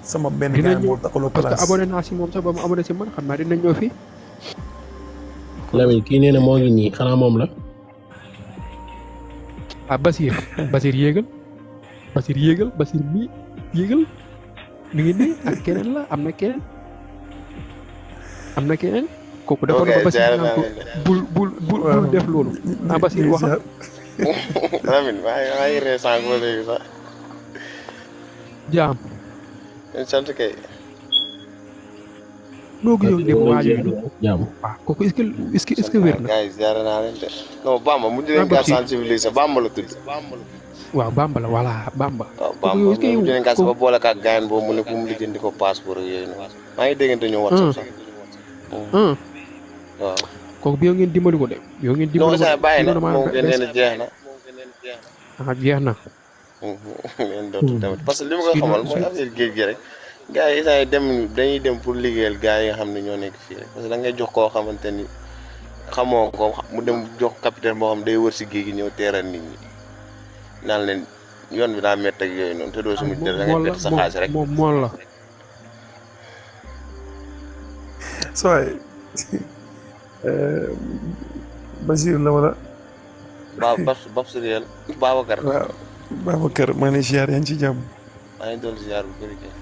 sama benn gars moo taxaloo place. parce que abonné naa si moom sax ba mu abonné si man xam naa dinañ ñëw fii. Lamine kii nee na moo ngi nii xanaa moom la. Basir yéegal Basir mii yéegal mi ngi nii ak keneen la am na keneen. kooku dafa doon Basir naan ko bul def loolu. Basir waxal. Lamine maa ngi ree sànq ba léegi sax. jaam. sant kay. noo gisoo dem waajur jaam. waaw kooku est-ce que wér na. gars yi ziare naa leen de. non Bamba mu di leen gaa sensibiliser Bamba la tudd. waaw Bamba la voilà Bamba. waaw Bamba mu di leen gaa ba boole ak gaayen boobu mu ne fu mu lijjanti ko passeport ak yooyu noonu. maa ngi déggante ñu WhatsApp sax. waaw. kooku bi yow ngeen dimbali ko de. yow ngeen dimbali ko de non bàyyi na moom ngeen nee na jeex na. jeex na. ngeen dootu tamit parce que li ma ko xamal mooy affaire géej gi rek. gars yi saa dañuy dem pour liggéeyal gars yi nga xam ne ñoo nekk fii rek parce que da ngay jox koo xamante ni xamoo ko mu dem jox capitaine boo xam day wër si géej gi ñëw teeral nit ñi naan leen yoon bi daa métti ak yooyu noonu te doo si mujj da ngay perte sa xaalis rek. moom mool la. sooy Basir la wala. Babs réel Babacar. waaw Babacar maa ngi lay ziar yaa ngi ci jàmm. maa ngi doon ziar bu bëri kay.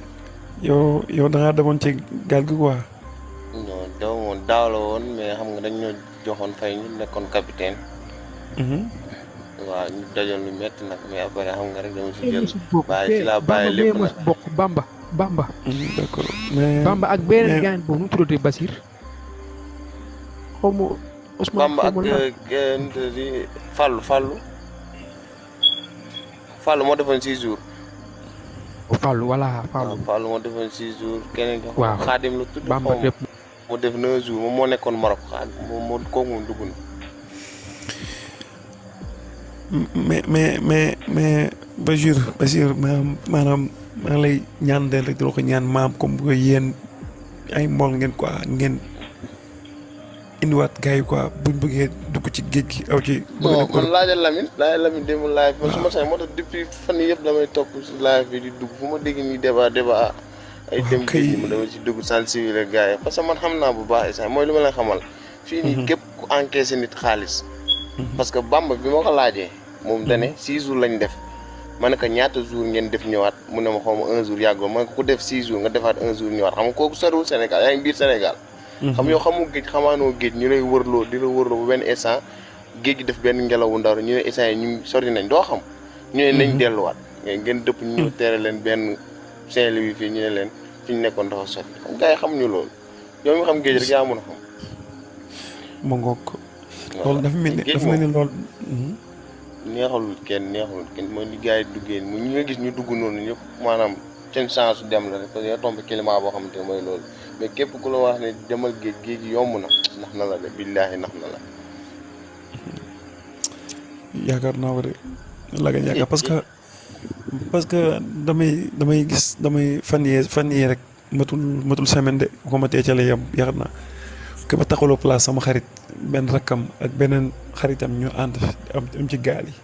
yow da ngaa demoon ci gaal gi quoi. non demoon daaw la woon mais xam nga dañ ñoo joxoon fay ñu nekkoon capitaine. waaw ñu dajoon lu métti nag mais après xam nga rek dama si jël. bàyyi ci laa bàyyi lépp nag bokk Bamba. d'accord mais Bamba ak beneen gaañ boobu nu mu tuddati Basir. xaw ma Ousmane Bamba ak Fallou moo defoon 6 jours. Fallou voilà Fallou. Fallou moo defoon 6 jours keneen ki. waaw Xaadim la tudd. Bamba def mu def 9 jours moom moo nekkoon Maroc moom kooku moom dugg na. mais Basir maanaam maa ngi lay ñaan de rek dina ko ñaan maam comme que yéen ay mool ngeen quoi ngeen indiwaat gars yi quoi buñ bëggee dugg ci géej gi aw ci. non man laajal Lamine démb live man su ma sañ moo tax depuis fan yii yëpp damay topp si live bi di dugg fu ma dégg nii débat ay dem géej gi ma dama ci dugg sensibiliser gars yi parce que man xam naa bu baax sax mooy li ma leen xamal. fii nii képp ku encaissé nit xaalis. parce que Bamba bi ma ko laajee. moom dane 6 jours lañ def ma ne ko ñaata jour ngeen def ñëwaat mu ne ma xaw ma 1 jour yàggul ma ne ko ku def 6 jours nga defaat 1 jour ñëwaat xam nga kooku soriwul Sénégal yaa ngi biir Sénégal. xam yow xamu géej xamaanoo géej ñu lay wërloo di la wërloo bu benn instant géej gi def benn ngelaw wu ndaw ñu ne instant yi ñu sori nañ doo xam. ñu ne nañ delluwaat ngeen dëpp ñu tere leen benn Saint-Louis fii ñu ne leen fi ñu nekkoon dafa sori xam gars yi xamuñu loolu yow mi xam géej rek yaa mën a xam. ma ngoog loolu dafa mel ni loolu. neexalul kenn mooy li gars yi duggee mu ñi nga gis ñu dugg noonu ñëpp maanaam seen chance dem la rek parce que yow tombé climat boo xamante ne mooy loolu mais képp ku la wax ne demal géej gi yomb na nax na la de billaahi nax na la. yaakaar naa ko de la nga yaakaar parce que damay gis fan yii rek matul semaine de bu ko matee ca la yem yaakaar naa que ba taxawloo place sama xarit benn rakkam ak beneen xaritam ñu ànd am ci gaal yi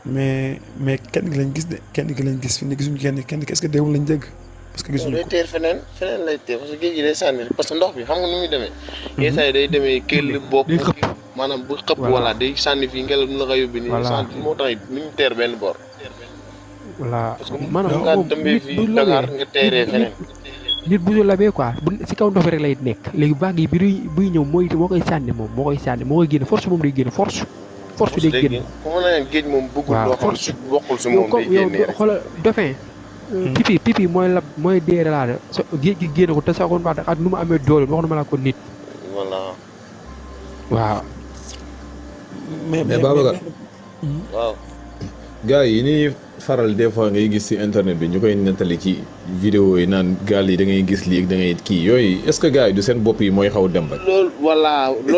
mais kenn gi lañ gis de kenn gi lañ gis fi ne gisuñu kenn est-ce que deewul lañ dégg parce que gisuñu ko. day teer feneen lay teer parce que géej gi day sànni parce que ndox bi xam nga nu muy demee. yenn saa yi day demee këll bokk maanaam bu xëpp wala day sànni fii ngelaw du la ko yóbbu nii. sànni moo tax it ni mu teer benn bor. voilà maanaam nga tëmbee fii Dakar nga teeree feneen. nit bu ñu labee quoi bu si kaw ndox rek lay nekk léegi vague yi buy ñëw moo koy sànni moo koy génne force moom day génne force day génne. waaw géej moom bëggul loo xam si bokkul si moom day génne rek. xoolal dauphin. pipi mooy dee la géej gi génne ko te sax kon ak nu mu amee doole wax na ma la ko nit. voilà. waaw. mais Babacar. waaw. gars yi ni faral des fois ngay gis ci internet bi ñu koy nettali ci vidéo yi naan gaal yi da ngay gis lii da ngay kii yooyu est-ce que gars yi du seen bopp yi mooy xaw dem rek. loolu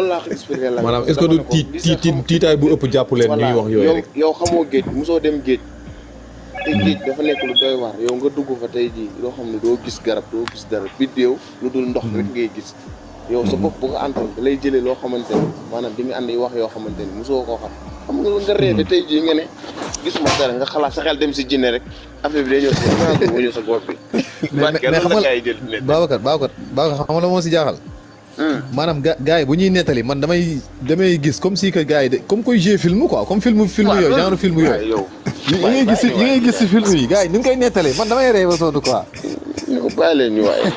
laa ko expliqué la. maanaam est-ce que du tiitaay bu ëpp jàpp leen ñuy wax yooyu rek. yow xamoo géej mosoo dem géej. te géej dafa nekk lu doy waar yow nga dugg fa tey jii loo xam ne doo gis garab doo gis dara biddéew lu dul ndox rek ngay gis. yow sa bopp bu ko antal da lay jëlee loo xamante ni maanaam di nga ànd wax yoo xamante ni mosoo koo xam. xam nga réew tey jii nga ne gisuma dara nga xalaat sa xel dem si jinne rek affaire bi day ñëw sa bopp bi. mais xam nga Babacar xam nga la moo si jaaxal. maanaam gars yi bu ñuy nettali man damay gis comme si que gars yi de comme koy jouer film quoi comme film yooyu genre film yooyu. yi ngay gis si film yi gars yi ni ñu koy nettalee man damay rey ba sonn quoi. ñu bàyyi leen ñu waaye.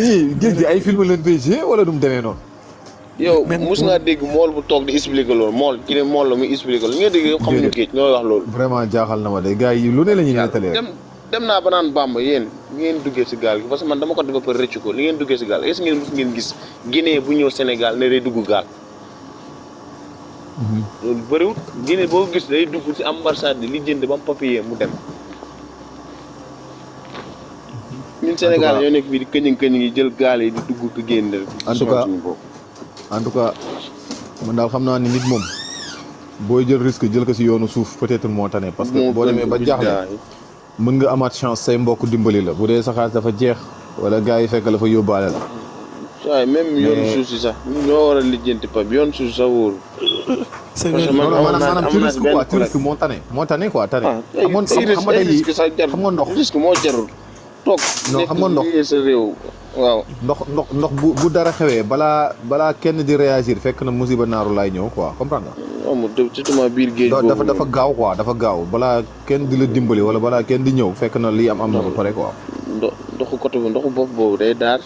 yii gis gi ay film leen koy jouer wala du mu demee noonu. yow mos ngaa dégg mool bu toog di expliquer loolu ki ne mool la muy expliquer loolu li nga dégg yow xamuñu géej ñooy wax loolu. vraiment jaaxal na ma de gars yi lu ne la ñuy nettalee rek. dem naa ba naan Bamba yéen ngeen duggee si gaal gi parce que man dama ko def ba pare rëcc ko li ngeen duggee si gaal est-ce que ngeen gis Guinée bu ñëw Sénégal ne day dugg gaal. loolu bëriwut Guinée boo gis day dugg si ambassade li jënd ba am papier mu dem. ñun Sénégal ñoo nekk fii di këñëng yi jël gaal yi di dugg ko génn rek. en tout cas man daal xam naa ni nit moom booy jël risque jël ko si yoonu suuf peut-être moo tane parce que boo demee ba jaaxle mën nga amaat chance say mbokk dimbali la bu dee sa xaalis dafa jeex wala gars yi fekk la fa yóbbaale la. waaye même yoonu suuf si sax ñoo war a lijjanti pap yoonu suuf si sax wóorul. c'est vrai maanaam ci risque quoi ci risque moo tane quoi tane. amoon xam nga ndox risque moo jarul toog. non xam nga ndox sa réew. waaw ndox bu dara xewee balaa kenn di réagir fekk na musiba naaru laay ñëw quoi comprendre nga. surtout biir géej boobu dafa gaaw quoi dafa gaaw balaa kenn di la dimbali wala balaa kenn di ñëw fekk na lii am na ba pare quoi. ndoxu côté bi ndoxu bopp boobu day daar.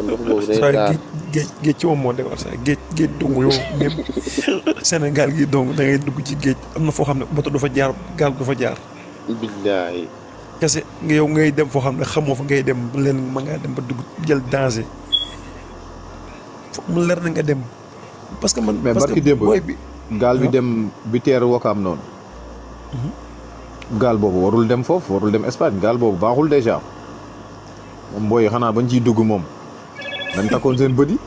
ndoxu boobu day daar géej ci moom moo defar sax géej dong yow même Sénégal gi dong da ngay dugg ci géej am na foo xam ne bato du fa jaar gaal du fa jaar. billaahi. kese nga yow ngay dem foo xam ne xamoo fa ngay dem leen ma ngaa dem ba dugg jël danger foog mu leer na nga dem parce que man. mais barki démb gaal bi dem bi teer Wakaam noonu. gaal boobu warul dem foofu warul dem Espagne gaal boobu baaxul déjà moom booy xanaa bañ ciy dugg moom dañ takkoon seen bët yi.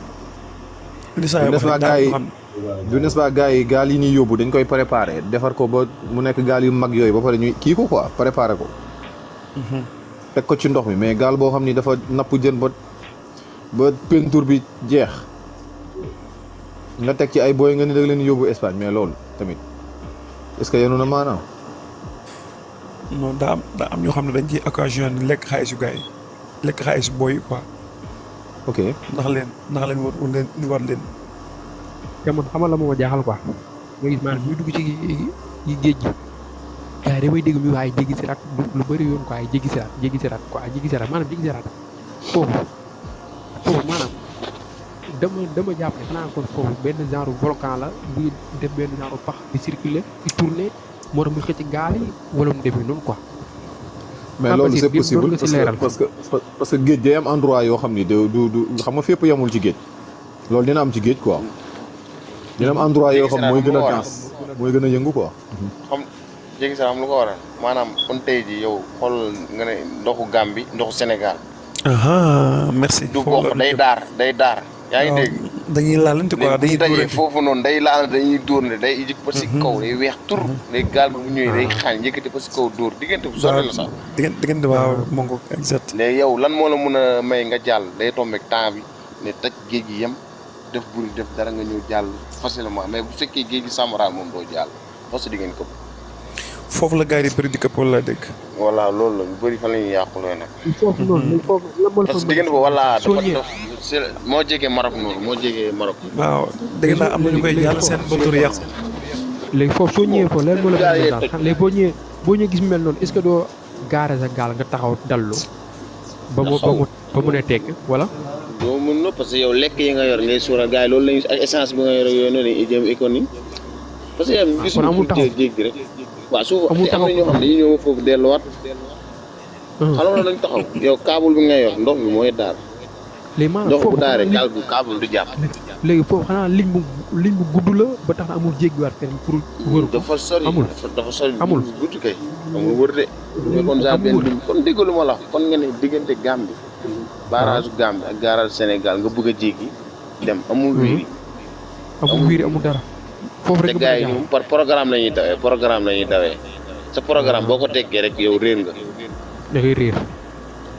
du n'est-ce pas gars yi gaal yi ñuy yóbbu dañ koy préparer defar ko ba mu nekk gaal yu mag yooyu ba pare ñuy kii ko quoi préparer ko. teg ko ci ndox mi mais gaal boo xam ni dafa napp jën ba peinture bi jeex nga teg ci ay booy nga ni da leen yóbbu Espagne mais loolu tamit est-ce que yenu na maanaam. non daa am ñoo xam ne dañ ci occasion ni lekk xaalisu gars yi lekk xaalisu booy yi quoi. ok ndax leen war leen. te man xamal la moo ma jaaxal quoi nga gis maanaam ñuy dugg ci yi géej gi gars yi damay dégg ñu waaye jéggi siraat lu bëri yoon quoi ay jéggi siraat maanaam jéggi siraat foofu maanaam dama jàpp ne xanaa kon foofu benn genre volcan la buy def benn genre pax di circuler di tourner moo tax muy xëcc gaal yi wala mu demee noonu quoi. mais loolu c'est possible parce que géej day am endroit yoo xam ni du xam nga fépp yemul ci géej loolu dina am ci géej quoi dina am endroit yoo xam mooy gën a dense mooy gën a yëngu quoi. xam jéggi saraat am lu ko waral maanaam kon tey ji yow xool nga ne ndoxu Gambie ndoxu Sénégal. merci. du bokk day daar. yaa ngi dégg dañuy laalante quoi dañuy dajee foofu noonu day laal dañuy dóor ne day jëkk ba si kaw day weex tur léegi gaal bi bu ñëwee day xaañ yëkkati ba si kaw dóor diggante bu sori la sax diggante waaw mongo exact léegi yow lan moo la mën a may nga jàll day tombeek temps bi ne taj géej gi yem def buri def dara nga ñëw jàll facilement mais bu fekkee géej gi sàmmaraal moom doo jàll parce que di ngeen këpp foofu la gars yi bëri di këpp wala dégg voilà loolu la ñu bëri fan la ñuy yàquloo nag foofu noonu foofu la mën parce que diggante boobu voilà dafa moo jegee Maroc noonu moo jegee Maroc waaw dégg naa am na ñu koy jàll seen moteur yàq léegi foofu soo ñëwee foofu leen moo la mën a daal léegi boo ñëwee gis mel noonu est-ce que doo gaare sa gaal nga taxaw dallu ba mu ne tekk wala doo mën na parce que yow lekk yi nga yor ngay suural gars yi loolu lañu ak essence bi nga yor ak yooyu noonu lañuy jëm économie parce que yow gisuñu géej gi rek waaw suuf am na ñoo xam ne dañuy ñëw foofu delluwaat xaloon na lañ taxaw yow câble bi nga yor ndox bi mooy daar léegi maanaam ndox bu daaree câble du jàpp léegi foofu xanaa ligne bu gudd la ba tax na amul jéggiwaat fenn pour wër dafa sori amul dafa sori amul gudd kay amul wër de mais kon genre benn ligne kon déggalu ma la kon nga ne diggante Gambie barrage Gambie ak garage Sénégal nga bëgg a jéggi dem amul wiiri amul dara foofu rek gars yi ñoom par programme la ñuy dawee sa programme boo ko teggee rek yow réer nga da ngay réer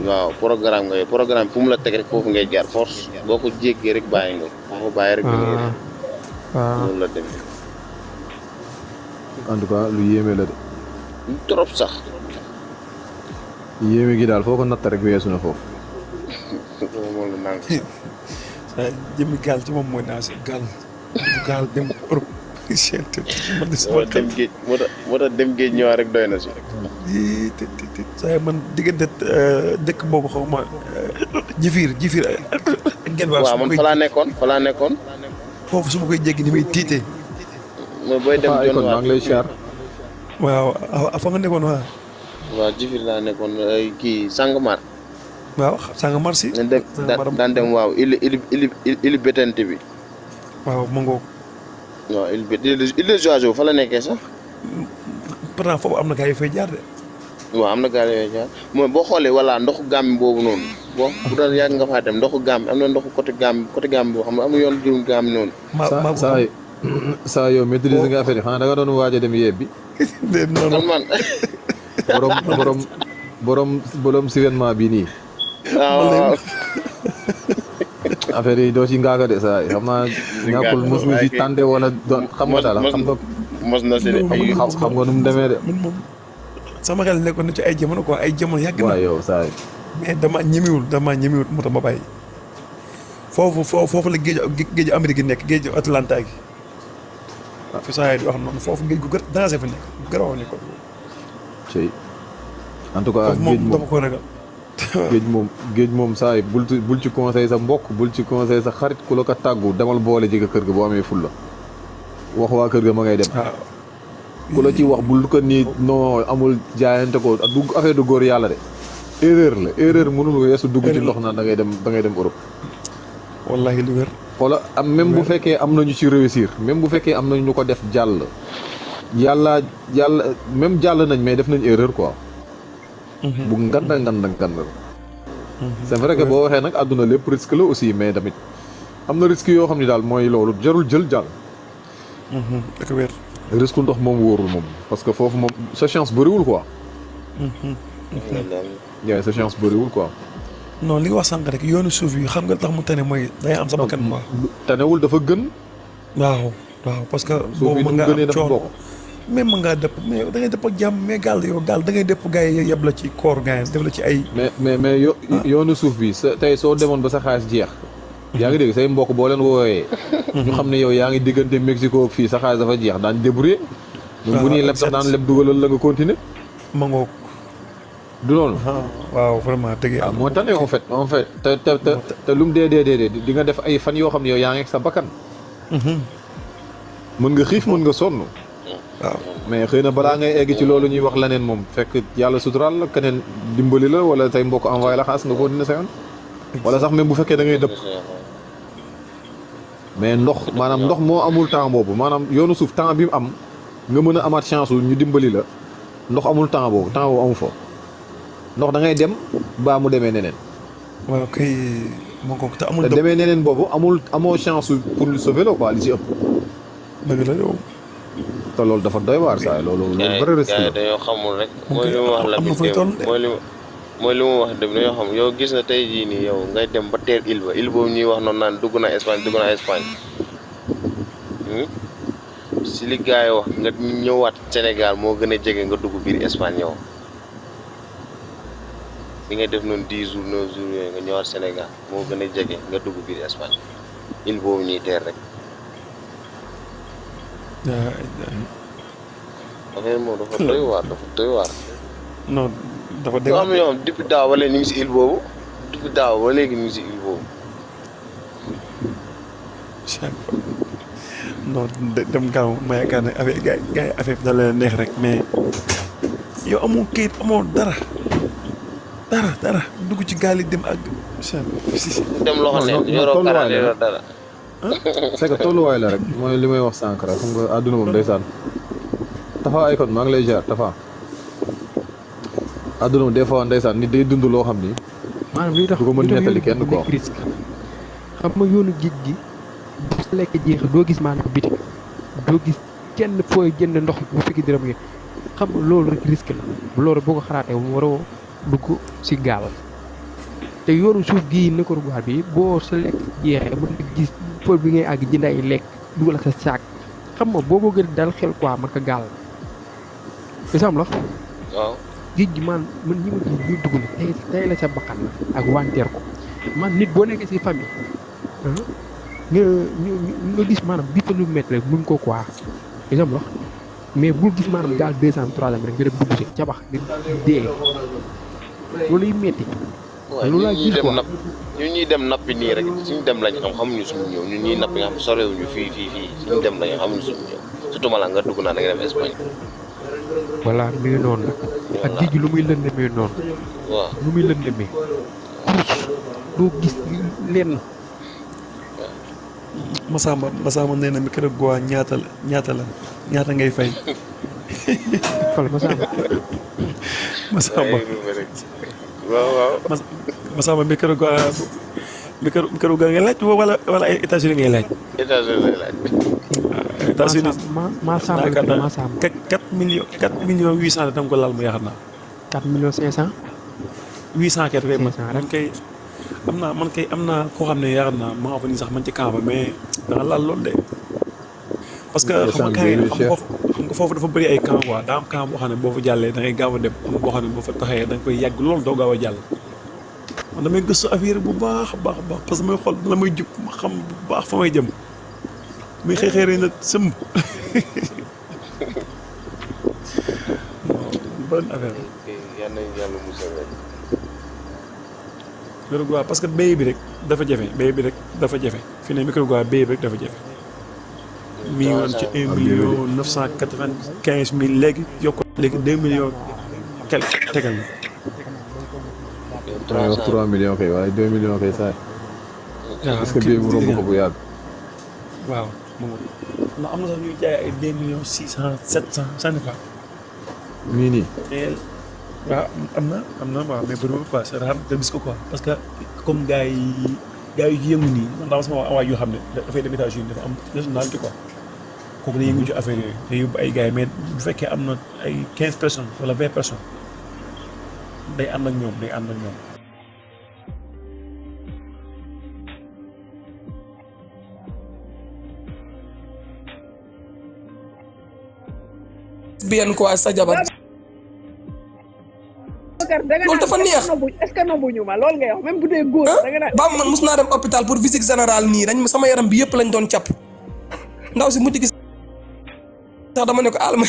waaw programme fu mu la teg rek foofu ngay jaar force boo ko jéggee rek bàyyi nga boo ko bàyyi rek da ngay réer loolu la demee en tout cas lu yéeme la de trop sax yéeme gi daal foo ko natt rek weesu na foofu moom la nang jëmmi gaal ci moom mooy naa si gaal dem Europe moo tax dem géej ñëwaat rek doy na si saa man diggante dëkk boobu xaw ma jifiir ngeen waaw man fa laa nekkoon foofu su ma koy jéggi ni may tiitee mooy booy dem jon maa ngi lay siyaar waaw fa nga nekkoon waaw jifiir laa nekkoon kii Sangomar waaw Sangomar si daan dem waaw ili bétante bi waaw ma ngoog waaw il de Jojo fa la nekkee sax pourtant foofu am na gars yi fay jaar de waaw am na gars yi fay jaar mooy boo xoolee voilà ndoxu Gambie boobu noonu bu doon yàgg nga faa dem ndoxu Gambie am na ndoxu côté Gambie boo xam ne am na yoon jurum Gambie noonu saa yow maîtrise nga affaire yi xanaa da nga doon waaj a dem yebbi man borom événement bi nii waaw affaire yi doo ci ngaaga de saa yi xam naa ñàkkul mos nga ci tànte wala doon xam nga daal xam nga mos na si de xam nga nu mu demee de man moom sama xel nekkoon na ci ay jamono quoi ay jamono yàgg na waaw yow saa yi mais dama ñemewul moo tax ma bàyyi foofu la géeju Amérique nekk géeju Atlanta gi fi saa yi di wax noonu foofu géej gu danger fa nekk garaw ni ko cey en tout cas moom dama ko ragal géej moom saa yi bul ci conseil sa mbokk bul ci conseil sa xarit ku la ko tàggu demal boole ji kër ga boo amee fulla wax waa kër ga ma ngay dem ku la ci wax bul ko nii non amul jaayante ko du affaire du góor yàlla de erreur mënul weesu dugg ci ndox naan da ngay dem Europe wallahi lu wér xoola am même bu fekkee am nañu ci réussir même bu fekkee am nañu ñu ko def jàll yàlla même jàll nañ mais def nañ erreur quoi bu nganda c'est vrai que boo waxee nag àdduna lépp risque la aussi mais tamit am na risque yoo xam ne daal mooy loolu jarul jël jàll dëgg wér risque ndox moom wóorul moom parce que foofu moom sa chance bëriwul quoi yaay sa chance bëriwul quoi non li nga wax sànq rek yoonu suuf yi xam nga tax mu tane mooy day am sa bakkan quoi tanewul dafa gën waaw parce que boobu mën nga am coono même mën ngaa dëpp mais da ngay dëpp ak jàmm mais gaal da ngay dëpp gars yi yeb la ci koor gars yi def la ci ay mais yoonu suuf bi sa tey soo demoon ba sa xaalis jeex yaa ngi dégg say mbokk boo leen woowee ñu xam ne yow yaa ngi diggante Mexico fii sa xaalis dafa jeex daañ débrouiller bu ñuy leb sax daan leb dugalal la nga continuer. ma ngoog. du noonu. waaw vraiment dëgg yàlla. moo tax ne en fait te lu mu dee di nga def ay fan yoo xam ne yow yaa ngi ak sa bakkan. mën nga xiif mën nga sonn. waaw mais xëy na balaa ngay egg ci loolu ñuy wax leneen moom fekk yàlla suturaal la keneen dimbali la wala say mbokk envoyé la xaas nga ko dina sa yoon. wala sax même bu fekkee da ngay dëpp. mais ndox maanaam ndox moo amul temps boobu maanaam yoonu suuf temps bi mu am nga mën a amaat chance ñu dimbali la ndox amul temps boobu amu fa ndox da ngay dem baa mu demee neneen. waaw kay moo ko te amul. te demee neneen boobu amoo chance pour ñu sauver la quoi li ci ëpp. dëgg la yow. te loolu dafa doy waar saa loolu vrai risque la. dañoo xamul rek. mooy li mu wax la mooy li mu wax dem dañoo xam yow gis na tey jii nii yow ngay dem ba teer île boobu ñuy wax noonu naan dugg na Espagne si li gars yi wax nga ñëwaat Sénégal moo gën a jege nga dugg biir Espagne yow li ngay def noonu 10 jours 9 jours yooyu nga ñëwaat Sénégal moo gën a jege nga dugg biir Espagne île boobu ñuy teer rek. affaire moom dafa doy waar. non dafa dégg. am na ñoo xam depuis daaw ba léegi ñu ngi si île boobu depuis daaw ba léegi ñu ngi si île boobu. non dem gaaw ma yaakaar ne affaire gars yi affaire bi da leen neex rek mais yow amoo kayit amoo dara dugg ci gaal yi dem ak. dem loxo neen yoroo karaale yoroo dara. c'est que tolluwaay la rek mooy li may wax sànq rek xam nga àdduna moom ndeysaan Tafa ay kon maa ngi lay jaar Tafa àdduna moom des fois ndeysaan nit day dund loo xam ni. maanaam li tax du ko mën nettali kenn quoi risque xam nga yoonu géej gi bu sa lekk jeex doo gis maanaam bitik doo gis kenn fooy jënd ndox bu fekki dërëm yi xam nga loolu rek risque la loolu boo ko xalaatee mu waroo dugg si gaal te yoonu suuf gii Nicaragua bi boo sa lekk jeexee bu nga gis fooy bi ngay àgg jënd ay lekk dugal sa saak xam nga boo ko gën dal xel quoi man ko gaal exemple la waaw géej gi man ñi ma gis ñu dugg na tey la sa bakkan ak wanteer ko man nit boo nekkee si famille nga gis maanaam bi fa lu métti rek mun ko quoi exemple la mais bul gis maanaam gaal 200 300 rek nga dem dugg si cabax di dee loolu yi métti. loolu laa gis quoi ñun ñuy dem nappi nii rek suñu dem lañ xam xamuñu suñu ñëw ñun ñuy nappi nga xam sorewuñu fii suñu dem lañ xamuñu suñu ñëw surtout ma la nga dugg naa da nga dem Espagne. voilà mi ngi noonu nag. ak géej gi lu muy lëndëmee noonu. waaw lu muy lëndëmee. doo gis lenn. Masamba nee na Nicaragua ñaata ngay fay. fal Masamba. waaw. Masamba Nicaragua ngay laaj wala ay États-Unis ngay laaj. États-Unis lay laaj. États-Unis Masamba 4 millions 800 da nga ko laal mu yaakaar naa. 4 millions 500. 800 kay rek man kay am naa koo xam ne yaakaar naa maa fa nii sax man ci camp ba mais danga laal loolu de. parce que xam nga foofu dafa bëri ay camp quoi daa am camp boo xam ne boo fa jàllee da ngay gaaw a dem boo xam ne boo fa taxee da nga koy yàgg loolu doo gaaw a jàll. man damay gëstu affaire bu baax a baax parce que may xool la may jub ma xam bu baax fa may jëm muy xëy rek na sëmb. bonne affaire. yàlla musal rek. Nicaragua parce que béy bi rek dafa jafe fi ne Nicaragua béy bi rek dafa jafe. mi ngi woon ci 1 995 000 léegi yokk léegi 2 millions quelque tegal na. 3 millions kay waaye 2 millions kay saa waaw est-ce que bii mu romb ko bu yàgg. waaw moom ndax am na sax ñuy jaay ay 2 millions 600 700 ça ne pas. nii. waaw am na waaw mais bëriwul quoi c'est rare nga gis ko quoi parce que comme gars yi yëngu nii man daa sama waay yoo xam ne dafay dem États-Unis dafa am nationalité quoi kooku day yëngu ci affaire yooyu day yóbbu ay gars yi mais bu fekkee am na ay 15 personnes wala 20 personnes day ànd ak ñoom. bien quoi sa jabar. loolu dafa neex est-ce que nabuñu ma loolu ngay wax même bu dee góor da nga ba man mus naa dem hôpital pour visite générale nii dañ sama yaram bi yëpp lañ doon càpp ndaw si mujj gi tax dama ne ko alma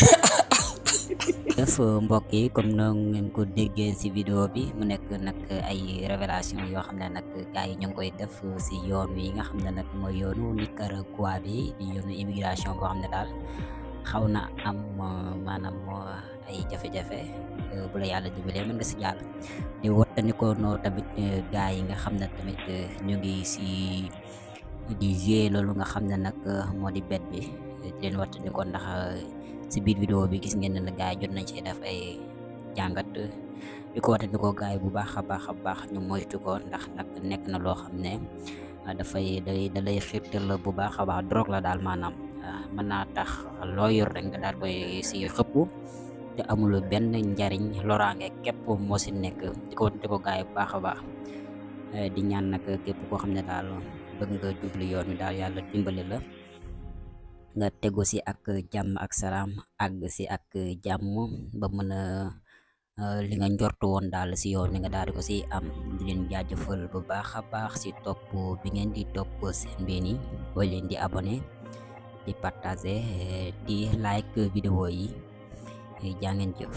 def mbokk yi comme noonu ngeen ko déggee ci vidéo bi mu nekk nag ay révélation yoo xam ne nag gars yi ñu ngi koy def ci yoon wi nga xam ne nag mooy yoonu Nicaragua bi di yoonu immigration boo xam ne daal xaw na am maanaam ay jafe-jafe bu la yàlla dimbalee mën nga ci jàll di wattandikoo noo tamit gars yi nga xam ne tamit ñu ngi ci di jouer loolu nga xam ne nag moo di bet bi di leen wattandikoo ndax ci biir vidéo bi gis ngeen ne gars yi jot nañ ci def ay jàngat di ko wattandikoo gars yi bu baax a baax ñu moytu ko ndax nag nekk na loo xam ne dafay da lay xirtal bu baax a baax drogue la daal maanaam mën naa tax loo yor rek nga daal koy ci xëpp te amul benn njariñ loraange képp moo ci nekk di ko wattandikoo gars yi bu baax a baax di ñaan nag képp koo xam ne daal bëgg nga jublu yoon wi daal yàlla dimbali la nga tegu ci ak jàmm ak salaam àgg ci ak jàmm ba mën a li nga njortu woon daal ci yoon wi nga daal di ko ci am di leen jaajëfal bu baax a baax ci topp bi ngeen di topp seen bii nii booy leen di abonné di partager di like vidéo yi jaa ngeen jëf